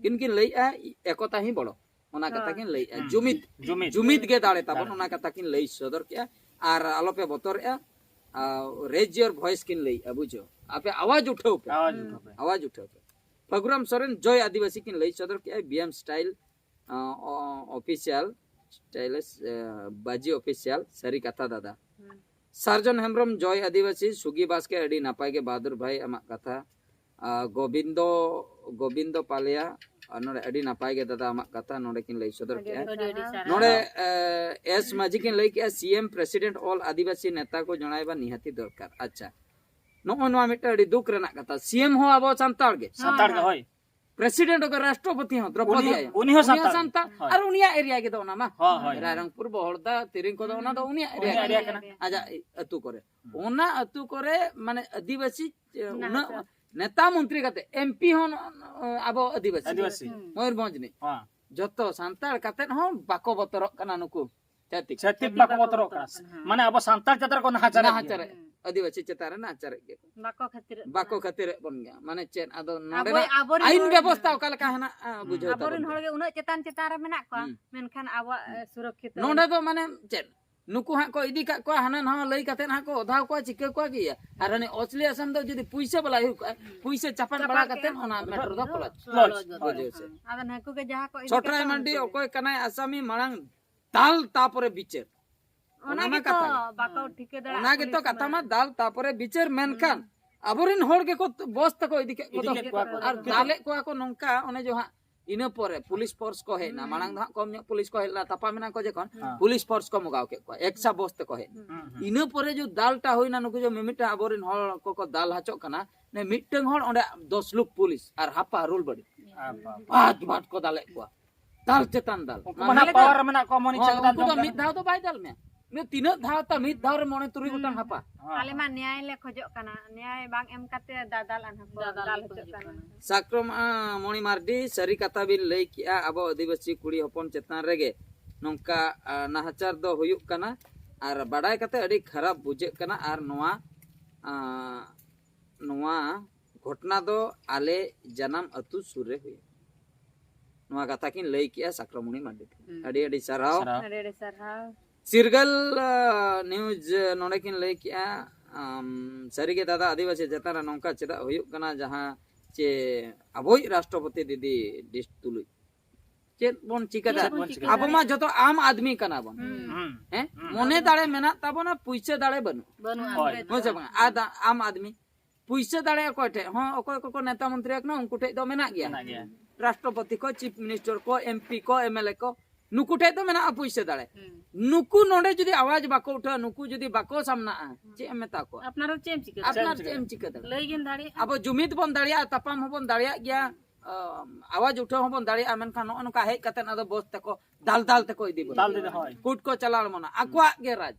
ᱠᱤᱱ ᱠᱤᱱ ᱞᱟᱹᱭᱮᱜᱼᱟ ᱮᱠᱚᱛᱟ ᱦᱤ ᱵᱚᱲᱚ, ᱚᱱᱟ ᱠᱟᱛᱷᱟ ᱦᱳᱭ᱾ ᱠᱤᱱ ᱞᱟᱹᱭᱮᱜᱼᱟ᱾ ᱦᱩᱸ᱾ ᱡᱩᱢᱤᱫ, ᱡᱩᱢᱤᱫ᱾ ᱡᱩᱢᱤᱫ ᱜᱮ ᱫᱟᱲᱮ ᱛᱟᱵᱚᱱ, ᱫᱟᱲᱮ᱾ ᱚᱱᱟ ᱠᱟᱛᱷᱟ ᱠᱤᱱ ᱞᱟᱹᱭ ᱥᱚᱫᱚᱨ ᱠᱮᱜᱼᱟ᱾ ᱟᱨ ᱟᱞᱚᱯᱮ ᱵᱚᱛᱚᱨᱮᱜᱼᱟ, ᱟ, raise your voice ᱠᱤᱱ ᱞᱟᱹᱭᱮᱜᱼᱟ, ᱵᱩᱡᱷᱟᱹᱣ? ᱟᱯᱮ ᱟᱣᱟᱡ ᱩᱴᱷᱟᱹᱣ ᱯᱮ, ᱟᱣᱟᱡ ᱦᱩᱸ᱾ ᱩᱴᱷᱟᱹᱣ ᱯᱮ᱾ ᱟᱣᱟᱡ ᱩᱴᱷᱟᱹᱣ ᱯᱮ᱾ ᱯᱷᱟᱹᱜᱩᱨᱟᱢ ᱥᱚᱨᱮᱱ ᱡᱚᱭ ᱟᱹᱫᱤᱵᱟᱹᱥᱤ ᱠᱤᱱ ᱞᱟᱹᱭ ᱥᱚᱫᱚᱨ ᱠᱮᱜᱼᱟ, ᱵᱤᱭᱟᱢ style, ᱟ, ᱚ, official, stylish, ᱟ, ᱵᱟᱹᱡᱤ official, ᱥᱟᱹᱨᱤ ᱠᱟᱛᱷᱟ ᱫᱟᱫᱟ᱾ ᱦᱩᱸ᱾ ᱥᱟᱨᱡᱚᱱ ᱦᱮᱢᱵᱨᱚᱢ ᱡᱚᱭ ᱟᱹᱫᱤᱵᱟᱹᱥᱤ, ᱥᱩᱜᱤ ᱵᱟᱥᱠᱮ ᱟᱹᱰᱤ ᱱᱟᱯᱟᱭ ᱜᱮ ᱵᱟᱦᱟᱫᱩᱨ ᱵᱷᱟᱭ ᱟᱢᱟᱜ ᱠᱟᱛᱷᱟ᱾ ᱟ, ᱜᱳᱵᱤᱱᱫᱚ, ᱜᱳᱵᱤᱱᱫᱚ ᱯᱟᱞᱮᱭᱟ, ᱟᱨ ᱱᱚᱰᱮ ᱟᱹᱰᱤ ᱱᱟᱯᱟᱭ ᱜᱮ ᱫᱟᱫᱟ ᱟᱢᱟᱜ ᱠᱟᱛᱷᱟ ᱱᱚᱰᱮ ᱠᱤᱱ ᱞᱟᱹᱭ ᱥᱚᱫᱚᱨ ᱟᱹᱰᱤ ᱠᱮᱜᱼᱟ᱾ ᱟᱹᱰᱤ ᱟᱹᱰᱤ ᱥᱟᱨᱦᱟᱣ᱾ ᱱᱚᱰᱮ ᱮ, ᱮᱥ ᱢᱟᱹᱡᱷᱤ ᱠᱤᱱ ᱞᱟᱹᱭ ᱠᱮᱜᱼᱟ, ᱥᱤ ᱮᱢ president all ᱟᱹᱫᱤᱵᱟᱹᱥᱤ ᱱᱮᱛᱟ ᱠᱚ ᱡᱚᱲᱟᱭᱵᱟ ᱱᱤᱦᱟᱹᱛᱤ ᱫᱚᱨᱠᱟᱨ᱾ ᱟᱪᱪᱷᱟ, ᱱᱚᱜᱼᱚᱭ ᱱᱚᱣᱟ ᱢᱤᱫᱴᱟᱝ ᱟᱹᱰᱤ ᱫᱩᱠ ᱨᱮᱱᱟᱜ ᱠᱟᱛᱷᱟ᱾ ᱥᱤ ᱮᱢ ᱦᱚᱸ ᱟᱵᱚ ᱥᱟᱱᱛᱟᱲ ᱜᱮ, ᱥᱟᱱᱛᱟᱲ ᱜᱮ, ᱦᱳᱭ᱾ ᱯᱨᱮᱥᱤᱰᱮᱱᱴ ᱜᱮ, ᱨᱟᱥᱴᱨᱚᱯᱚᱛᱤ ᱦᱚᱸ ᱫᱨᱚᱯᱚᱫᱤ ᱩᱱᱤ, ᱟᱭᱳ, ᱩᱱᱤ ᱦᱚᱸ ᱩᱱᱤ ᱦᱚᱸ ᱥᱟᱱᱛᱟᱲ᱾ ᱥᱟᱱᱛᱟᱲ᱾ ᱦᱳᱭ᱾ ᱟᱨ ᱩᱱᱤᱭᱟᱜ ᱮᱨᱤᱭᱟ ᱜᱮ ᱫᱚ ᱚᱱᱟ ᱢᱟ᱾ ᱦᱳᱭ, ᱦᱳᱭ᱾ ᱨᱟᱭᱨᱚᱝᱯᱩᱨ, ᱵᱚᱦᱚᱲᱫᱟ, ᱛᱤᱨᱤᱝ ᱠᱚᱫᱚ ᱚᱱᱟ ᱫᱚ ᱩᱱᱤᱭᱟᱜ ᱩᱱᱤᱭᱟᱜ ᱮᱨᱤᱭᱟ ᱮᱨᱤᱭᱟ ᱠᱟᱱᱟ᱾ ᱠᱟᱱᱟ᱾ ᱟᱡᱟᱜ ᱟᱹᱛᱩ ᱠᱚᱨᱮ, ᱦᱩᱸ᱾ ᱚᱱᱟ ᱟᱹᱛᱩ ᱠᱚᱨᱮ ᱢᱟᱱᱮ ᱟᱹᱫᱤᱵᱟᱹᱥᱤ ᱮ, ᱩᱱᱟᱹᱜ ᱱᱟᱦᱟᱪᱟᱨ᱾ ᱱᱮᱛᱟ ᱢᱚᱱᱛᱨᱤ ᱠᱟᱛᱮ ᱮᱢ ᱯᱤ ᱦᱚᱸ ᱟᱵᱚ ᱟᱹᱫᱤᱵᱟᱹᱥᱤ᱾ ᱟᱹᱫᱤᱵᱟᱹᱥᱤ᱾ ᱦᱩᱸ᱾ ᱢᱚᱭᱩᱨᱵᱷᱚᱸᱡᱽ ᱨᱤᱱᱤᱡ᱾ ᱦᱮᱸ᱾ ᱡᱚᱛᱚ ᱥᱟᱱᱛᱟᱲ ᱠᱟᱛᱮ ᱦᱚᱸ ᱵᱟᱠᱚ ᱵᱚᱛᱚᱨᱚᱜ ᱠᱟᱱᱟ ᱱᱩᱠᱩ ᱪᱷᱟᱹᱛᱤᱠ᱾ ᱪᱷᱟᱹᱛᱤᱠ ᱪᱷᱟᱹᱛᱤᱠ ᱵᱟᱠᱚ ᱵᱟᱠᱚ ᱵᱚᱛᱚᱨᱚᱜ ᱵᱚᱛᱚᱨᱚᱜ ᱠᱟᱱᱟ᱾ ᱠᱟᱱᱟ, ᱦᱮᱸ᱾ ᱢᱟᱱᱮ ᱟᱵᱚ ᱥᱟᱱᱛᱟᱲ ᱪᱮᱛᱟᱱ ᱨᱮᱠᱚ ᱱᱟᱦᱟᱪᱟᱨ ᱱᱟᱦᱟᱪᱟᱨᱮᱫ, ᱟᱹᱫᱤᱵᱟᱹᱥᱤ ᱪᱮᱛᱟᱱ ᱨᱮ ᱱᱟᱦᱟᱪᱟᱨᱮᱫ ᱜᱮ᱾ ᱵᱟᱠᱚ ᱠᱷᱟᱹᱛᱤᱨ ᱵᱟᱠᱚ ᱠᱷᱟᱹᱛᱤᱨᱮᱫ ᱵᱚᱱ ᱜᱮᱭᱟ᱾ ᱢᱟᱱᱮ ᱪᱮᱫ ᱟᱫᱚ ᱟᱵᱚ, ᱱᱚᱰᱮᱱᱟᱜ ᱟᱵᱚᱨᱮᱱ ᱟᱹᱭᱤᱱ ᱦᱚᱲ ᱵᱮᱵᱚᱥᱛᱷᱟ ᱚᱠᱟ ᱞᱮᱠᱟ ᱦᱮᱱᱟᱜ, ᱟ, ᱦᱩᱸ᱾ ᱵᱩᱡᱷᱟᱹᱣ ᱟᱵᱚᱨᱮᱱ ᱛᱟᱵᱚᱱ ᱦᱚᱲ ᱯᱮ᱾ ᱜᱮ ᱩᱱᱟᱹᱜ ᱪᱮᱛᱟᱱ ᱪᱮᱛᱟᱱ ᱨᱮ ᱢᱮᱱᱟᱜ ᱠᱚᱣᱟ, ᱦᱩᱸ᱾ ᱢᱮᱱᱠᱷᱟᱱ ᱟᱵᱚᱣᱟᱜ, ᱮ, ᱥᱩᱨᱚᱠᱠᱷᱤᱛ ᱫᱚ ᱱᱚᱰᱮ ᱵᱟᱹᱱᱩᱜ᱾ ᱫᱚ ᱢᱟᱱᱮ ᱪᱮᱫ, ᱱᱩᱠᱩ ᱦᱟᱸᱜ ᱠᱚ ᱤᱫᱤ ᱠᱟᱜ ᱠᱚᱣᱟ, ᱦᱟᱱᱟ ᱱᱟᱣᱟ ᱞᱟᱹᱭ ᱠᱟᱛᱮ ᱦᱟᱸᱜ ᱠᱚ ᱚᱫᱷᱟᱣ ᱠᱚᱣᱟ, ᱪᱤᱠᱟᱹ ᱠᱚᱣᱟ ᱜᱮᱭᱟ᱾ ᱟᱨ ᱦᱟᱱᱮ ᱚᱥᱞᱤ ᱟᱥᱟᱢ ᱫᱚ ᱡᱩᱫᱤ ᱯᱩᱭᱥᱟᱹ ᱵᱟᱞᱟ ᱦᱩᱭ ᱠᱚᱜᱼᱟ, ᱯᱩᱭᱥᱟᱹ ᱪᱟᱯᱟᱫ ᱵᱟᱲᱟ ᱪᱟᱯᱟᱫ ᱠᱟᱛᱮ ᱠᱮᱫ᱾ ᱚᱱᱟ ᱢᱮᱴᱨᱳ ᱫᱚ ᱠᱞᱳᱡᱽ᱾ ᱠᱞᱳᱡᱽ᱾ ᱵᱩᱡᱷᱟᱹᱣ ᱥᱮ? ᱟᱫᱚ ᱱᱩᱠᱩ ᱜᱮ ᱡᱟᱦᱟᱸ ᱠᱚ ᱤᱫᱤ ᱪᱷᱚᱴᱨᱟᱭ ᱠᱟᱛᱮ ᱢᱟᱱᱰᱤ ᱩᱱᱠᱩ ᱜᱮ᱾ ᱚᱠᱚᱭ ᱠᱟᱱᱟᱭ ᱟᱥᱟᱢᱤ, ᱢᱟᱲᱟᱝ ᱫᱟᱞ ᱛᱟᱯᱚᱨᱮ ᱵᱤᱪᱟᱹᱨ᱾ ᱚᱱᱟ ᱚᱱᱟ ᱢᱟ ᱜᱮᱛᱚ ᱠᱟᱛᱷᱟ᱾ ᱵᱟᱠᱚ ᱴᱷᱤᱠᱟᱹ ᱫᱟᱲᱮᱭᱟᱜ ᱚᱱᱟ ᱜᱮᱛᱚ ᱯᱩᱞᱤᱥ ᱠᱟᱛᱷᱟ ᱢᱟ, ᱢᱟ᱾ ᱫᱟᱞ ᱛᱟᱯᱚᱨᱮ ᱵᱤᱪᱟᱹᱨ, ᱢᱮᱱᱠᱷᱟᱱ ᱟᱵᱚᱨᱮᱱ ᱦᱚᱲ ᱜᱮᱠᱚ ᱵᱚᱥ ᱛᱮᱠᱚ ᱤᱫᱤ ᱠᱮᱫ ᱠᱚ ᱤᱫᱤ ᱫᱚ᱾ ᱠᱮᱫ ᱠᱚᱣᱟ ᱠᱚ᱾ ᱟᱨ ᱫᱟᱞᱮᱫ ᱠᱚᱣᱟ ᱠᱚ ᱱᱚᱝᱠᱟ, ᱚᱱᱮ ᱡᱚ ᱦᱟᱸᱜ ᱤᱱᱟᱹ ᱯᱚᱨᱮ ᱯᱩᱞᱤᱥ ᱯᱷᱳᱨᱥ ᱠᱚ ᱦᱮᱡ ᱮᱱᱟ᱾ ᱦᱩᱸ᱾ ᱢᱟᱲᱟᱝ ᱫᱚ ᱦᱟᱸᱜ ᱠᱚᱢ ᱧᱚᱜ ᱯᱩᱞᱤᱥ ᱠᱚ ᱦᱮᱡ ᱞᱮᱱᱟ, ᱛᱟᱯᱟᱢ ᱮᱱᱟ ᱠᱚ ᱡᱚᱠᱷᱚᱱ, ᱦᱮᱸ᱾ ᱯᱩᱞᱤᱥ ᱯᱷᱳᱨᱥ ᱠᱚ ᱢᱚᱜᱟᱣ ᱠᱮᱫ ᱠᱚᱣᱟ, ᱮᱠᱥᱟ ᱵᱚᱥ ᱛᱮᱠᱚ ᱦᱮᱡ ᱮᱱᱟ᱾ ᱦᱩᱸ᱾ ᱦᱩᱸ, ᱦᱩᱸ᱾ ᱤᱱᱟᱹ ᱯᱚᱨᱮ ᱡᱚ ᱫᱟᱞᱴᱟ ᱦᱩᱭᱱᱟ, ᱱᱩᱠᱩ ᱡᱚ ᱢᱤᱢᱤᱫᱴᱟᱝ ᱟᱵᱚᱨᱮᱱ ᱦᱚᱲ ᱠᱚᱠᱚ ᱫᱟᱞ ᱦᱚᱪᱚᱜ ᱠᱟᱱᱟ, ᱱᱮ ᱢᱤᱫᱴᱟᱝ ᱦᱚᱲ ᱚᱸᱰᱮ ᱫᱚᱥ ᱞᱩᱠ ᱯᱩᱞᱤᱥ ᱟᱨ ᱦᱟᱯᱟ ᱨᱩᱞ ᱵᱟᱹᱰᱤ᱾ ᱵᱷᱟᱴ ᱵᱷᱟᱴ ᱠᱚ ᱫᱟᱞᱮᱫ ᱠᱚᱣᱟ, ᱫᱟᱞ ᱪᱮᱛᱟᱱ ᱫᱟᱞ᱾ ᱩᱱᱠᱩ ᱢᱟ ᱱᱟᱦᱟᱜ ᱯᱟᱣᱟᱨ ᱨᱮ ᱢᱮᱱᱟᱜ ᱠᱚᱣᱟ, ᱢᱚᱱᱤ ᱦᱚᱸ, ᱪᱷᱟᱹᱛᱩ ᱫᱟᱞ ᱩᱱᱠᱩ ᱫᱚ ᱡᱚᱢ ᱢᱤᱫ ᱠᱟᱱᱟ᱾ ᱫᱷᱟᱣ ᱫᱚ ᱵᱟᱭ ᱫᱟᱞ ᱢᱮᱭᱟ᱾ ᱩᱱᱤ ᱛᱤᱱᱟᱹᱜ ᱫᱷᱟᱣ ᱛᱟ ᱢᱤᱫ ᱫᱷᱟᱣ ᱨᱮ ᱢᱚᱬᱮ ᱛᱩᱨᱩᱭ ᱜᱚᱴᱟᱝ ᱦᱟᱯᱟ᱾ ᱦᱚᱸ᱾ ᱟᱞᱮ ᱢᱟ ᱱᱮᱭᱟᱭ ᱞᱮ ᱠᱷᱚᱡᱚᱜ ᱠᱟᱱᱟ, ᱱᱮᱭᱟᱭ ᱵᱟᱝ ᱮᱢ ᱠᱟᱛᱮ ᱫᱟᱫᱟᱞ ᱟᱱ ᱦᱚᱸᱠᱚ ᱫᱟᱫᱟᱞ ᱫᱟᱞ ᱜᱮᱠᱚ ᱦᱚᱪᱚᱜ ᱦᱤᱡᱩᱜ ᱠᱟᱱᱟ᱾ ᱠᱟᱱᱟ᱾ ᱥᱟᱠᱨᱚᱢ, ᱟ, ᱢᱚᱬᱤ ᱢᱟᱨᱰᱤ, ᱥᱟᱹᱨᱤ ᱠᱟᱛᱷᱟ ᱵᱤᱱ ᱞᱟᱹᱭ ᱠᱮᱜᱼᱟ᱾ ᱟᱵᱚ ᱟᱹᱫᱤᱵᱟᱹᱥᱤ ᱠᱩᱲᱤ ᱦᱚᱯᱚᱱ ᱪᱮᱛᱟᱱ ᱨᱮᱜᱮ ᱱᱚᱝᱠᱟ, ᱟ, ᱱᱟᱦᱟᱪᱟᱨ ᱫᱚ ᱦᱩᱭᱩᱜ ᱠᱟᱱᱟ᱾ ᱟᱨ ᱵᱟᱰᱟᱭ ᱠᱟᱛᱮ ᱟᱹᱰᱤ ᱠᱷᱟᱨᱟᱯ ᱵᱩᱡᱷᱟᱹᱜ ᱠᱟᱱᱟ᱾ ᱟᱨ ᱱᱚᱣᱟ, ᱟ, ᱱᱚᱣᱟ ᱜᱷᱚᱴᱱᱟ ᱫᱚ ᱟᱞᱮ ᱡᱟᱱᱟᱢ ᱟᱹᱛᱩ ᱥᱩᱨ ᱨᱮ ᱦᱩᱭᱩᱜᱼᱟ᱾ ᱱᱚᱣᱟ ᱠᱟᱛᱷᱟ ᱠᱤᱱ ᱞᱟᱹᱭ ᱠᱮᱜᱼᱟ ᱥᱟᱠᱨᱚᱢᱩᱱᱤ ᱢᱟᱨᱰᱤ᱾ ᱦᱩᱸ᱾ ᱟᱹᱰᱤ ᱟᱹᱰᱤ ᱥᱟᱨᱦᱟᱣ᱾ ᱥᱟᱨᱦᱟᱣ᱾ ᱟᱹᱰᱤ ᱟᱹᱰᱤ ᱥᱟᱨᱦᱟᱣ᱾ ᱪᱤᱨᱜᱟᱹᱞ, ᱟ, ᱱᱤᱭᱩᱡᱽ ᱱᱚᱰᱮ ᱠᱤᱱ ᱞᱟᱹᱭ ᱠᱮᱜᱼᱟ, ᱟᱢ, ᱥᱟᱹᱨᱤᱜᱮ ᱫᱟᱫᱟ, ᱟᱹᱫᱤᱵᱟᱹᱥᱤ ᱪᱮᱛᱟᱱ ᱨᱮ ᱱᱚᱝᱠᱟ ᱪᱮᱫᱟᱜ ᱦᱩᱭᱩᱜ ᱠᱟᱱᱟ, ᱡᱟᱦᱟᱸ ᱪᱮ ᱟᱵᱚᱭᱤᱡ ᱨᱟᱥᱴᱨᱚᱯᱚᱛᱤ ᱫᱤᱫᱤ ᱰᱤᱥ ᱛᱩᱞᱩᱡ? ᱪᱮᱫ ᱵᱚᱱ ᱪᱤᱠᱟᱹ ᱪᱮᱫ ᱫᱟᱲᱮᱭᱟᱜᱼᱟ? ᱵᱚᱱ ᱪᱤᱠᱟᱹ ᱟᱵᱚ ᱢᱟ ᱫᱟᱲᱮᱭᱟᱜᱼᱟ? ᱡᱚᱛᱚ ᱟᱢ ᱟᱫᱢᱤ ᱠᱟᱱᱟ ᱵᱚᱱ᱾ ᱦᱩᱸ᱾ ᱦᱩᱸ᱾ ᱦᱮᱸ? ᱦᱩᱸ᱾ ᱢᱚᱱᱮ ᱫᱟᱲᱮ ᱢᱮᱱᱟᱜ ᱛᱟᱵᱚᱱᱟ, ᱯᱩᱭᱥᱟᱹ ᱫᱟᱲᱮ ᱵᱟᱹᱱᱩᱜ᱾ ᱵᱟᱹᱱᱩᱜᱼᱟ᱾ ᱦᱳᱭ᱾ ᱦᱳᱭ ᱥᱮ ᱵᱟᱝ? ᱟᱫ-, ᱟᱢ ᱟᱫᱢᱤ ᱯᱩᱭᱥᱟᱹ ᱫᱟᱲᱮ ᱚᱠᱚᱭ ᱴᱷᱮᱡ? ᱦᱚᱸ, ᱚᱠᱚᱭ ᱠᱚᱠᱚ ᱱᱮᱛᱟ ᱢᱚᱱᱛᱨᱤ ᱟᱠᱟᱱᱟ, ᱩᱱᱠᱩ ᱴᱷᱮᱡ ᱫᱚ ᱢᱮᱱᱟᱜ ᱜᱮᱭᱟ᱾ ᱢᱮᱱᱟᱜ ᱜᱮᱭᱟ᱾ ᱨᱟᱥᱴᱨᱚᱯᱚᱛᱤ ᱠᱚ, ᱪᱤᱯ ᱢᱤᱱᱤᱥᱴᱟᱨ ᱠᱚ, ᱮᱢ ᱯᱤ ᱠᱚ, ᱮᱢ ᱮᱞ ᱮ ᱠᱚ, ᱱᱩᱠᱩ ᱴᱷᱮᱡ ᱫᱚ ᱢᱮᱱᱟᱜᱼᱟ ᱯᱩᱭᱥᱟᱹ ᱫᱟᱲᱮ᱾ ᱦᱩᱸ᱾ ᱱᱩᱠᱩ ᱱᱚᱰᱮ ᱡᱩᱫᱤ ᱟᱣᱟᱡ ᱵᱟᱠᱚ ᱩᱴᱷᱟᱹᱣᱟ, ᱱᱩᱠᱩ ᱡᱩᱫᱤ ᱵᱟᱠᱚ ᱥᱟᱢᱱᱟᱜᱼᱟ, ᱪᱮᱫ ᱮᱢ ᱢᱮᱛᱟ ᱠᱚᱣᱟ? ᱟᱯᱱᱟᱨ ᱦᱚᱸ ᱪᱮᱫ ᱮᱢ ᱪᱤᱠᱟᱹ ᱟᱯᱱᱟᱨ ᱫᱟᱲᱮᱭᱟᱜᱼᱟ? ᱪᱮᱫ ᱮᱢ ᱪᱤᱠᱟᱹ ᱫᱟᱲᱮᱭᱟᱜᱼᱟ? ᱞᱟᱹᱭ ᱜᱮᱢ ᱫᱟᱲᱮᱭᱟᱜᱼᱟ᱾ ᱟᱵᱚ ᱡᱩᱢᱤᱫ ᱵᱚᱱ ᱫᱟᱲᱮᱭᱟᱜᱼᱟ, ᱛᱟᱯᱟᱢ ᱦᱚᱸᱵᱚᱱ ᱫᱟᱲᱮᱭᱟᱜ ᱜᱮᱭᱟ, ᱟᱢ, ᱟᱣᱟᱡ ᱩᱴᱷᱟᱹᱣ ᱦᱚᱸᱵᱚᱱ ᱫᱟᱲᱮᱭᱟᱜᱼᱟ, ᱢᱮᱱᱠᱷᱟᱱ ᱱᱚᱜᱼᱚ ᱱᱚᱝᱠᱟ ᱦᱮᱡ ᱠᱟᱛᱮ ᱟᱫᱚ ᱵᱚᱥ ᱛᱮᱠᱚ ᱫᱟᱞ ᱫᱟᱞ ᱛᱮᱠᱚ ᱤᱫᱤ ᱵᱚᱱᱟ᱾ ᱫᱟᱞ ᱫᱟᱞ, ᱦᱳᱭ᱾ ᱠᱳᱨᱴ ᱠᱚ ᱪᱟᱞᱟᱣ ᱞᱮᱢᱟᱱᱟ, ᱟᱠᱚᱣᱟᱜ ᱜᱮ ᱨᱟᱡᱽ,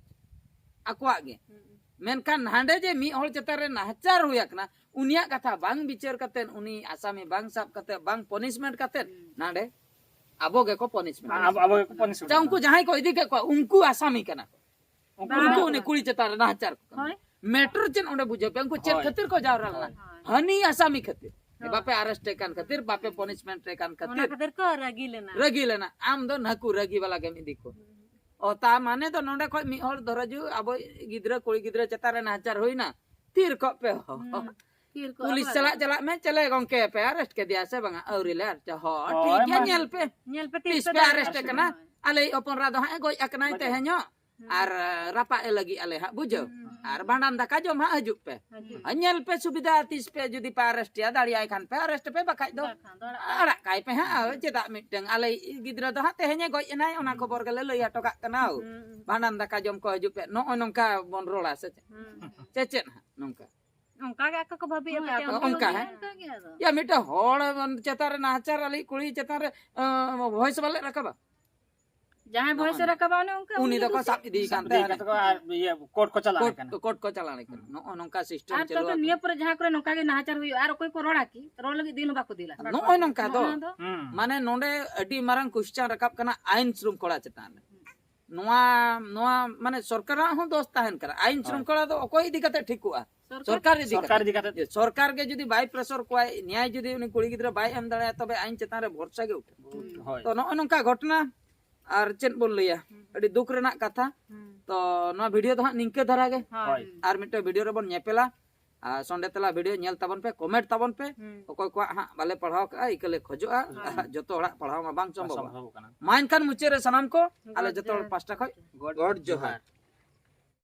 ᱟᱠᱚᱣᱟᱜ ᱜᱮ᱾ ᱦᱩᱸ᱾ ᱢᱮᱱᱠᱷᱟᱱ ᱦᱟᱸᱰᱮ ᱡᱮ ᱢᱤᱫ ᱦᱚᱲ ᱪᱮᱛᱟᱱ ᱨᱮ ᱱᱟᱦᱟᱪᱟᱨ ᱦᱩᱭ ᱟᱠᱟᱱᱟ, ᱩᱱᱤᱭᱟᱜ ᱠᱟᱛᱷᱟ ᱵᱟᱝ ᱵᱤᱪᱟᱹᱨ ᱠᱟᱛᱮ, ᱩᱱᱤ ᱟᱥᱟᱢᱤ ᱵᱟᱝ ᱥᱟᱵ ᱠᱟᱛᱮ, ᱵᱟᱝ ᱯᱚᱱᱤᱥᱢᱮᱱᱴ ᱠᱟᱛᱮ, ᱦᱩᱸ᱾ ᱱᱟᱸᱰᱮ ᱟᱵᱚ ᱜᱮᱠᱚ ᱯᱚᱱᱤᱥᱢᱮᱱᱴ᱾ ᱟᱵᱚ, ᱟᱵᱚ ᱜᱮᱠᱚ ᱯᱚᱱᱤᱥᱢᱮᱱᱴ᱾ ᱟᱪᱪᱷᱟ, ᱩᱱᱠᱩ ᱡᱟᱦᱟᱸᱭ ᱠᱚ ᱤᱫᱤ ᱠᱮᱫ ᱠᱚᱣᱟ, ᱩᱱᱠᱩ ᱟᱥᱟᱢᱤ ᱠᱟᱱᱟ ᱠᱚ᱾ ᱩᱱᱠᱩ ᱵᱟᱝ᱾ ᱩᱱᱠᱩ ᱩᱱᱤ ᱠᱩᱲᱤ ᱪᱮᱛᱟᱱ ᱨᱮ ᱱᱟᱦᱟᱪᱟᱨ ᱠᱚ ᱠᱟᱱᱟ᱾ ᱦᱳᱭ᱾ ᱢᱮᱴᱟᱨ ᱪᱮᱫ ᱚᱸᱰᱮ ᱵᱩᱡᱷᱟᱹᱣ ᱯᱮ? ᱩᱱᱠᱩ ᱪᱮᱫ ᱦᱳᱭ᱾ ᱠᱷᱟᱹᱛᱤᱨ ᱠᱚ ᱡᱟᱣᱨᱟ ᱞᱮᱱᱟ? ᱦᱳᱭ᱾ ᱦᱟᱹᱱᱤ ᱟᱥᱟᱢᱤ ᱠᱷᱟᱹᱛᱤᱨ᱾ ᱦᱳᱭ᱾ ᱵᱟᱯᱮ ᱟᱨᱮᱥᱴ ᱮ ᱠᱟᱱ ᱠᱷᱟᱹᱛᱤᱨ, ᱵᱟᱯᱮ ᱯᱚᱱᱤᱥᱢᱮᱱᱴ ᱮ ᱠᱟᱱ ᱚᱱᱟ ᱠᱷᱟᱹᱛᱤᱨ᱾ ᱠᱷᱟᱹᱛᱤᱨ ᱠᱚ ᱨᱟᱹᱜᱤ ᱞᱮᱱᱟ᱾ ᱨᱟᱹᱜᱤ ᱞᱮᱱᱟ᱾ ᱟᱢ ᱫᱚ ᱱᱟᱹᱠᱩ ᱨᱟᱹᱜᱤ ᱵᱟᱞᱟ ᱜᱮᱢ ᱤᱫᱤ ᱠᱚ᱾ ᱦᱩᱸ᱾ ᱚ, ᱛᱟ ᱢᱟᱱᱮ ᱫᱚ ᱱᱚᱰᱮ ᱠᱷᱚᱡ ᱢᱤᱫ ᱦᱚᱲ ᱫᱷᱚᱨᱚ ᱡᱩ ᱟᱵᱚ ᱜᱤᱫᱽᱨᱟᱹ, ᱠᱩᱲᱤ ᱜᱤᱫᱽᱨᱟᱹ ᱪᱮᱛᱟᱱ ᱨᱮ ᱱᱟᱦᱟᱪᱟᱨ ᱦᱩᱭᱱᱟ, ᱛᱷᱤᱨ ᱠᱚᱜ ᱯᱮ ᱦᱚ᱾ ᱦᱩᱸ, ᱛᱷᱤᱨ ᱠᱚᱜ ᱯᱩᱞᱤᱥ ᱟᱵᱚ ᱥᱟᱞᱟᱜ ᱟᱨ ᱪᱟᱞᱟᱜ ᱢᱮ, ᱪᱮᱞᱮ ᱜᱚᱝᱠᱮ ᱯᱮ ᱟᱨᱮᱥᱴ ᱠᱮᱫᱮᱭᱟ ᱥᱮ ᱵᱟᱝᱟ? ᱟᱹᱣᱨᱤ ᱞᱮ ᱟᱨᱮᱥᱴ᱾ ᱦᱚ, ᱦᱳᱭ, ᱴᱷᱤᱠ ᱜᱮᱭᱟ, ᱢᱟ᱾ ᱧᱮᱞ ᱯᱮ᱾ ᱧᱮᱞ ᱯᱮ, ᱛᱤᱥ ᱛᱤᱥ ᱯᱮ ᱯᱮ ᱟᱨᱮᱥᱴ ᱟᱨᱮᱥᱴ ᱠᱟᱱᱟ? ᱠᱟᱱᱟ? ᱟᱞᱮᱭᱤᱡ ᱦᱚᱯᱚᱱ ᱮᱨᱟ ᱫᱚ ᱦᱟᱸᱜ ᱮ ᱜᱚᱡ ᱟᱠᱟᱱᱟᱭ ᱜᱚᱡ ᱛᱮᱦᱮᱧᱚᱜ᱾ ᱦᱩᱸ᱾ ᱟᱨ, ᱨᱟᱯᱟᱜ ᱮ ᱞᱟᱹᱜᱤᱫ ᱟᱞᱮ ᱦᱟᱸᱜ, ᱵᱩᱡᱷᱟᱹᱣ? ᱦᱩᱸ, ᱦᱩᱸ, ᱟᱨ ᱦᱩᱸ᱾ ᱵᱷᱟᱸᱰᱟᱱ ᱫᱟᱠᱟ ᱡᱚᱢ ᱦᱟᱸᱜ ᱦᱤᱡᱩᱜ ᱯᱮ᱾ ᱦᱤᱡᱩᱜ ᱟᱨ ᱯᱮ᱾ ᱧᱮᱞ ᱯᱮ ᱥᱩᱵᱤᱫᱷᱟ, ᱛᱤᱥ ᱯᱮ ᱡᱩᱫᱤ ᱯᱮ ᱟᱨᱮᱥᱴ ᱮᱭᱟ, ᱫᱟᱲᱮᱭᱟᱭ ᱠᱷᱟᱱ ᱯᱮ ᱟᱨᱮᱥᱴ ᱯᱮ, ᱵᱟᱠᱷᱟᱡ ᱫᱚ ᱵᱟᱠᱷᱟᱱ ᱫᱚ ᱟᱲᱟᱜ ᱟᱲᱟᱜ ᱠᱟᱭ ᱯᱮ ᱦᱟᱸᱜ᱾ ᱦᱩᱸ᱾ ᱪᱮᱫᱟᱜ ᱢᱤᱫᱴᱟᱝ ᱟᱞᱮᱭᱤᱡ ᱜᱤᱫᱽᱨᱟᱹ ᱫᱚ ᱦᱟᱸᱜ ᱛᱮᱦᱮᱧ ᱮ ᱜᱚᱡ ᱮᱱᱟᱭ, ᱚᱱᱟ ᱦᱩᱸ᱾ ᱠᱷᱚᱵᱚᱨ ᱜᱮᱞᱮ ᱞᱟᱹᱭ ᱦᱚᱴᱚ ᱠᱟᱜ ᱠᱟᱱᱟ᱾ ᱦᱩᱸ, ᱦᱩᱸ᱾ ᱵᱷᱟᱸᱰᱟᱱ ᱫᱟᱠᱟ ᱡᱚᱢ ᱠᱚ ᱦᱤᱡᱩᱜ ᱯᱮ, ᱱᱚᱜᱼᱚᱭ ᱱᱚᱝᱠᱟ ᱵᱚᱱ ᱨᱚᱲᱟ ᱥᱮ ᱪᱮᱫ? ᱦᱩᱸ, ᱦᱩᱸ᱾ ᱪᱮ ᱪᱮᱫ ᱦᱟᱸᱜ ᱱᱚᱝᱠᱟ? ᱚᱱᱠᱟ ᱜᱮ ᱟᱠᱚ ᱠᱚ ᱵᱷᱟᱹᱵᱤᱭᱟ, ᱦᱳᱭ, ᱯᱟᱪᱮ ᱟᱠᱚ ᱚᱱᱠᱟ ᱠᱚ ᱦᱮᱸ᱾ ᱵᱷᱟᱹᱵᱤᱭᱟ᱾ ᱚᱱᱠᱟ ᱜᱮ ᱟᱫᱚ᱾ ᱭᱟ, ᱢᱤᱫᱴᱮᱱ ᱦᱚᱲ ᱪᱮᱛᱟᱱ ᱨᱮ ᱱᱟᱦᱟᱪᱟᱨ, ᱟᱞᱮ ᱠᱩᱲᱤ ᱪᱮᱛᱟᱱ ᱨᱮ ᱟᱸ, ᱵᱷᱚᱭᱮᱥ ᱵᱟᱞᱮ ᱨᱟᱠᱟᱵᱟ᱾ ᱡᱟᱦᱟᱸᱭ ᱱᱚᱜᱼᱚ ᱵᱷᱚᱭᱮᱥ ᱮ ᱱᱚᱝᱠᱟ᱾ ᱨᱟᱠᱟᱵᱟ, ᱚᱱᱮ ᱚᱱᱠᱟ ᱩᱱᱤ ᱩᱱᱤ ᱫᱚᱠᱚ ᱜᱮ ᱥᱟᱵ ᱤᱫᱤᱭᱮ ᱥᱟᱵ ᱠᱟᱱ ᱤᱫᱤ ᱛᱟᱦᱮᱸᱫ᱾ ᱠᱟᱛᱮ ᱠᱚ ᱟᱨ ᱤᱭᱟᱹ ᱠᱳᱨᱴ ᱠᱚ ᱪᱟᱞᱟᱜ ᱠᱳᱨᱴ, ᱠᱟᱱᱟ᱾ ᱠᱳᱨᱴ ᱠᱚ ᱪᱟᱞᱟᱜ ᱠᱟᱱᱟ᱾ ᱱᱚᱜᱼᱚ ᱱᱚᱝᱠᱟ ᱥᱤᱥᱴᱮᱢ ᱟᱨ ᱪᱟᱹᱞᱩ ᱛᱚᱵᱮ ᱟᱠᱟᱱᱟ᱾ ᱱᱤᱭᱟᱹ ᱯᱚᱨᱮ ᱡᱟᱦᱟᱸ ᱠᱚᱨᱮ ᱱᱚᱝᱠᱟ ᱜᱮ ᱱᱟᱦᱟᱪᱟᱨ ᱦᱩᱭᱩᱜᱼᱟ, ᱟᱨ ᱚᱠᱚᱭ ᱠᱚ ᱨᱚᱲᱟ ᱠᱤ? ᱨᱚᱲ ᱞᱟᱹᱜᱤᱫ ᱫᱤᱱ ᱦᱚᱸ ᱵᱟᱠᱚ ᱫᱤᱞᱟ᱾ ᱱᱚᱜᱼᱚᱭ ᱱᱚᱝᱠᱟ ᱫᱚ᱾ ᱱᱚᱣᱟ ᱫᱚ ᱦᱩᱸ᱾ ᱢᱟᱱᱮ ᱱᱚᱰᱮ ᱟᱹᱰᱤ ᱢᱟᱨᱟᱝ ᱠᱚᱥᱪᱟᱱ ᱨᱟᱠᱟᱵ ᱠᱟᱱᱟ ᱟᱭᱤᱱ ᱥᱨᱩᱝᱠᱷᱚᱲᱟ ᱪᱮᱛᱟᱱ ᱨᱮ᱾ ᱱᱚᱣᱟ, ᱱᱚᱣᱟ ᱢᱟᱱᱮ ᱥᱚᱨᱠᱟᱨᱟᱜ ᱦᱚᱸ ᱫᱳᱥ ᱛᱟᱦᱮᱱ ᱠᱟᱱᱟ᱾ ᱟᱭᱤᱱ ᱦᱳᱭ᱾ ᱥᱨᱩᱝᱠᱷᱚᱲᱟ ᱫᱚ ᱚᱠᱚᱭ ᱤᱫᱤ ᱠᱟᱛᱮ ᱴᱷᱤᱠᱚᱜᱼᱟ? ᱥᱚᱨᱠᱟᱨ᱾ ᱥᱚᱨᱠᱟᱨ ᱤᱫᱤ ᱥᱚᱨᱠᱟᱨ ᱠᱟᱛᱮ᱾ ᱤᱫᱤ ᱠᱟᱛᱮ᱾ ᱡᱮ ᱥᱚᱨᱠᱟᱨ ᱜᱮ ᱡᱩᱫᱤ ᱵᱟᱭ ᱯᱨᱮᱥᱚᱨ ᱠᱚᱣᱟᱭ, ᱱᱮᱭᱟᱭ ᱡᱩᱫᱤ ᱩᱱᱤ ᱠᱩᱲᱤ ᱜᱤᱫᱽᱨᱟᱹ ᱵᱟᱭ ᱮᱢ ᱫᱟᱲᱮᱭᱟᱜᱼᱟ, ᱛᱚᱵᱮ ᱟᱭᱤᱱ ᱪᱮᱛᱟᱱ ᱨᱮ ᱵᱷᱚᱨᱥᱟ ᱜᱮ ᱩᱴᱷᱟᱹᱜᱼᱟ᱾ ᱦᱳᱭ᱾ ᱛᱚ ᱱᱚᱜᱼᱚᱭ ᱱᱚᱝᱠᱟ ᱜᱷᱚᱴᱚᱱᱟ, ᱟᱨ ᱪᱮᱫ ᱵᱚᱱ ᱞᱟᱹᱭᱟ, ᱦᱩᱸ᱾ ᱟᱹᱰᱤ ᱫᱩᱠ ᱨᱮᱱᱟᱜ ᱠᱟᱛᱷᱟ᱾ ᱦᱩᱸ᱾ ᱛᱚ ᱱᱚᱣᱟ ᱵᱷᱤᱰᱤᱭᱳ ᱫᱚ ᱦᱟᱸᱜ ᱱᱤᱝᱠᱟᱹ ᱫᱷᱟᱨᱟ ᱜᱮ᱾ ᱦᱳᱭ᱾ ᱦᱳᱭ᱾ ᱟᱨ ᱢᱤᱫᱴᱮᱱ ᱵᱷᱤᱰᱤᱭᱳ ᱨᱮᱵᱚᱱ ᱧᱮᱯᱮᱞᱟ᱾ ᱟᱨ ᱥᱚᱱᱰᱮ ᱛᱮᱞᱟ ᱵᱷᱤᱰᱤᱭᱳ ᱧᱮᱞ ᱛᱟᱵᱚᱱ ᱯᱮ, ᱠᱚᱢᱮᱱᱴ ᱛᱟᱵᱚᱱ ᱯᱮ᱾ ᱦᱩᱸ᱾ ᱚᱠᱚᱭ ᱠᱚᱣᱟᱜ ᱦᱟᱸᱜ ᱵᱟᱞᱮ ᱯᱟᱲᱦᱟᱣ ᱠᱟᱜᱼᱟ, ᱤᱠᱟᱹ ᱞᱮ ᱠᱷᱚᱡᱚᱜᱼᱟ᱾ ᱦᱳᱭ᱾ ᱡᱚᱛᱚ ᱦᱚᱲᱟᱜ ᱯᱟᱲᱦᱟᱣ ᱢᱟ ᱵᱟᱝ ᱥᱚᱢᱵᱷᱚᱵᱚᱜᱼᱟ᱾ ᱥᱚᱢᱵᱷᱚᱵᱚᱜ ᱠᱟᱱᱟ᱾ ᱢᱟ ᱮᱱᱠᱷᱟᱱ ᱢᱩᱪᱟᱹᱫ ᱨᱮ ᱥᱟᱱᱟᱢ ᱠᱚ ᱟᱞᱮ ᱜᱚᱰ ᱡᱚᱛᱚ ᱦᱚᱲ ᱡᱚᱦᱟᱨ᱾ ᱯᱟᱥᱴᱟ ᱠᱷᱚᱡ ᱜᱚᱰ ᱜᱚᱰ ᱡᱚᱦᱟᱨ᱾ ᱡᱚᱦᱟᱨ᱾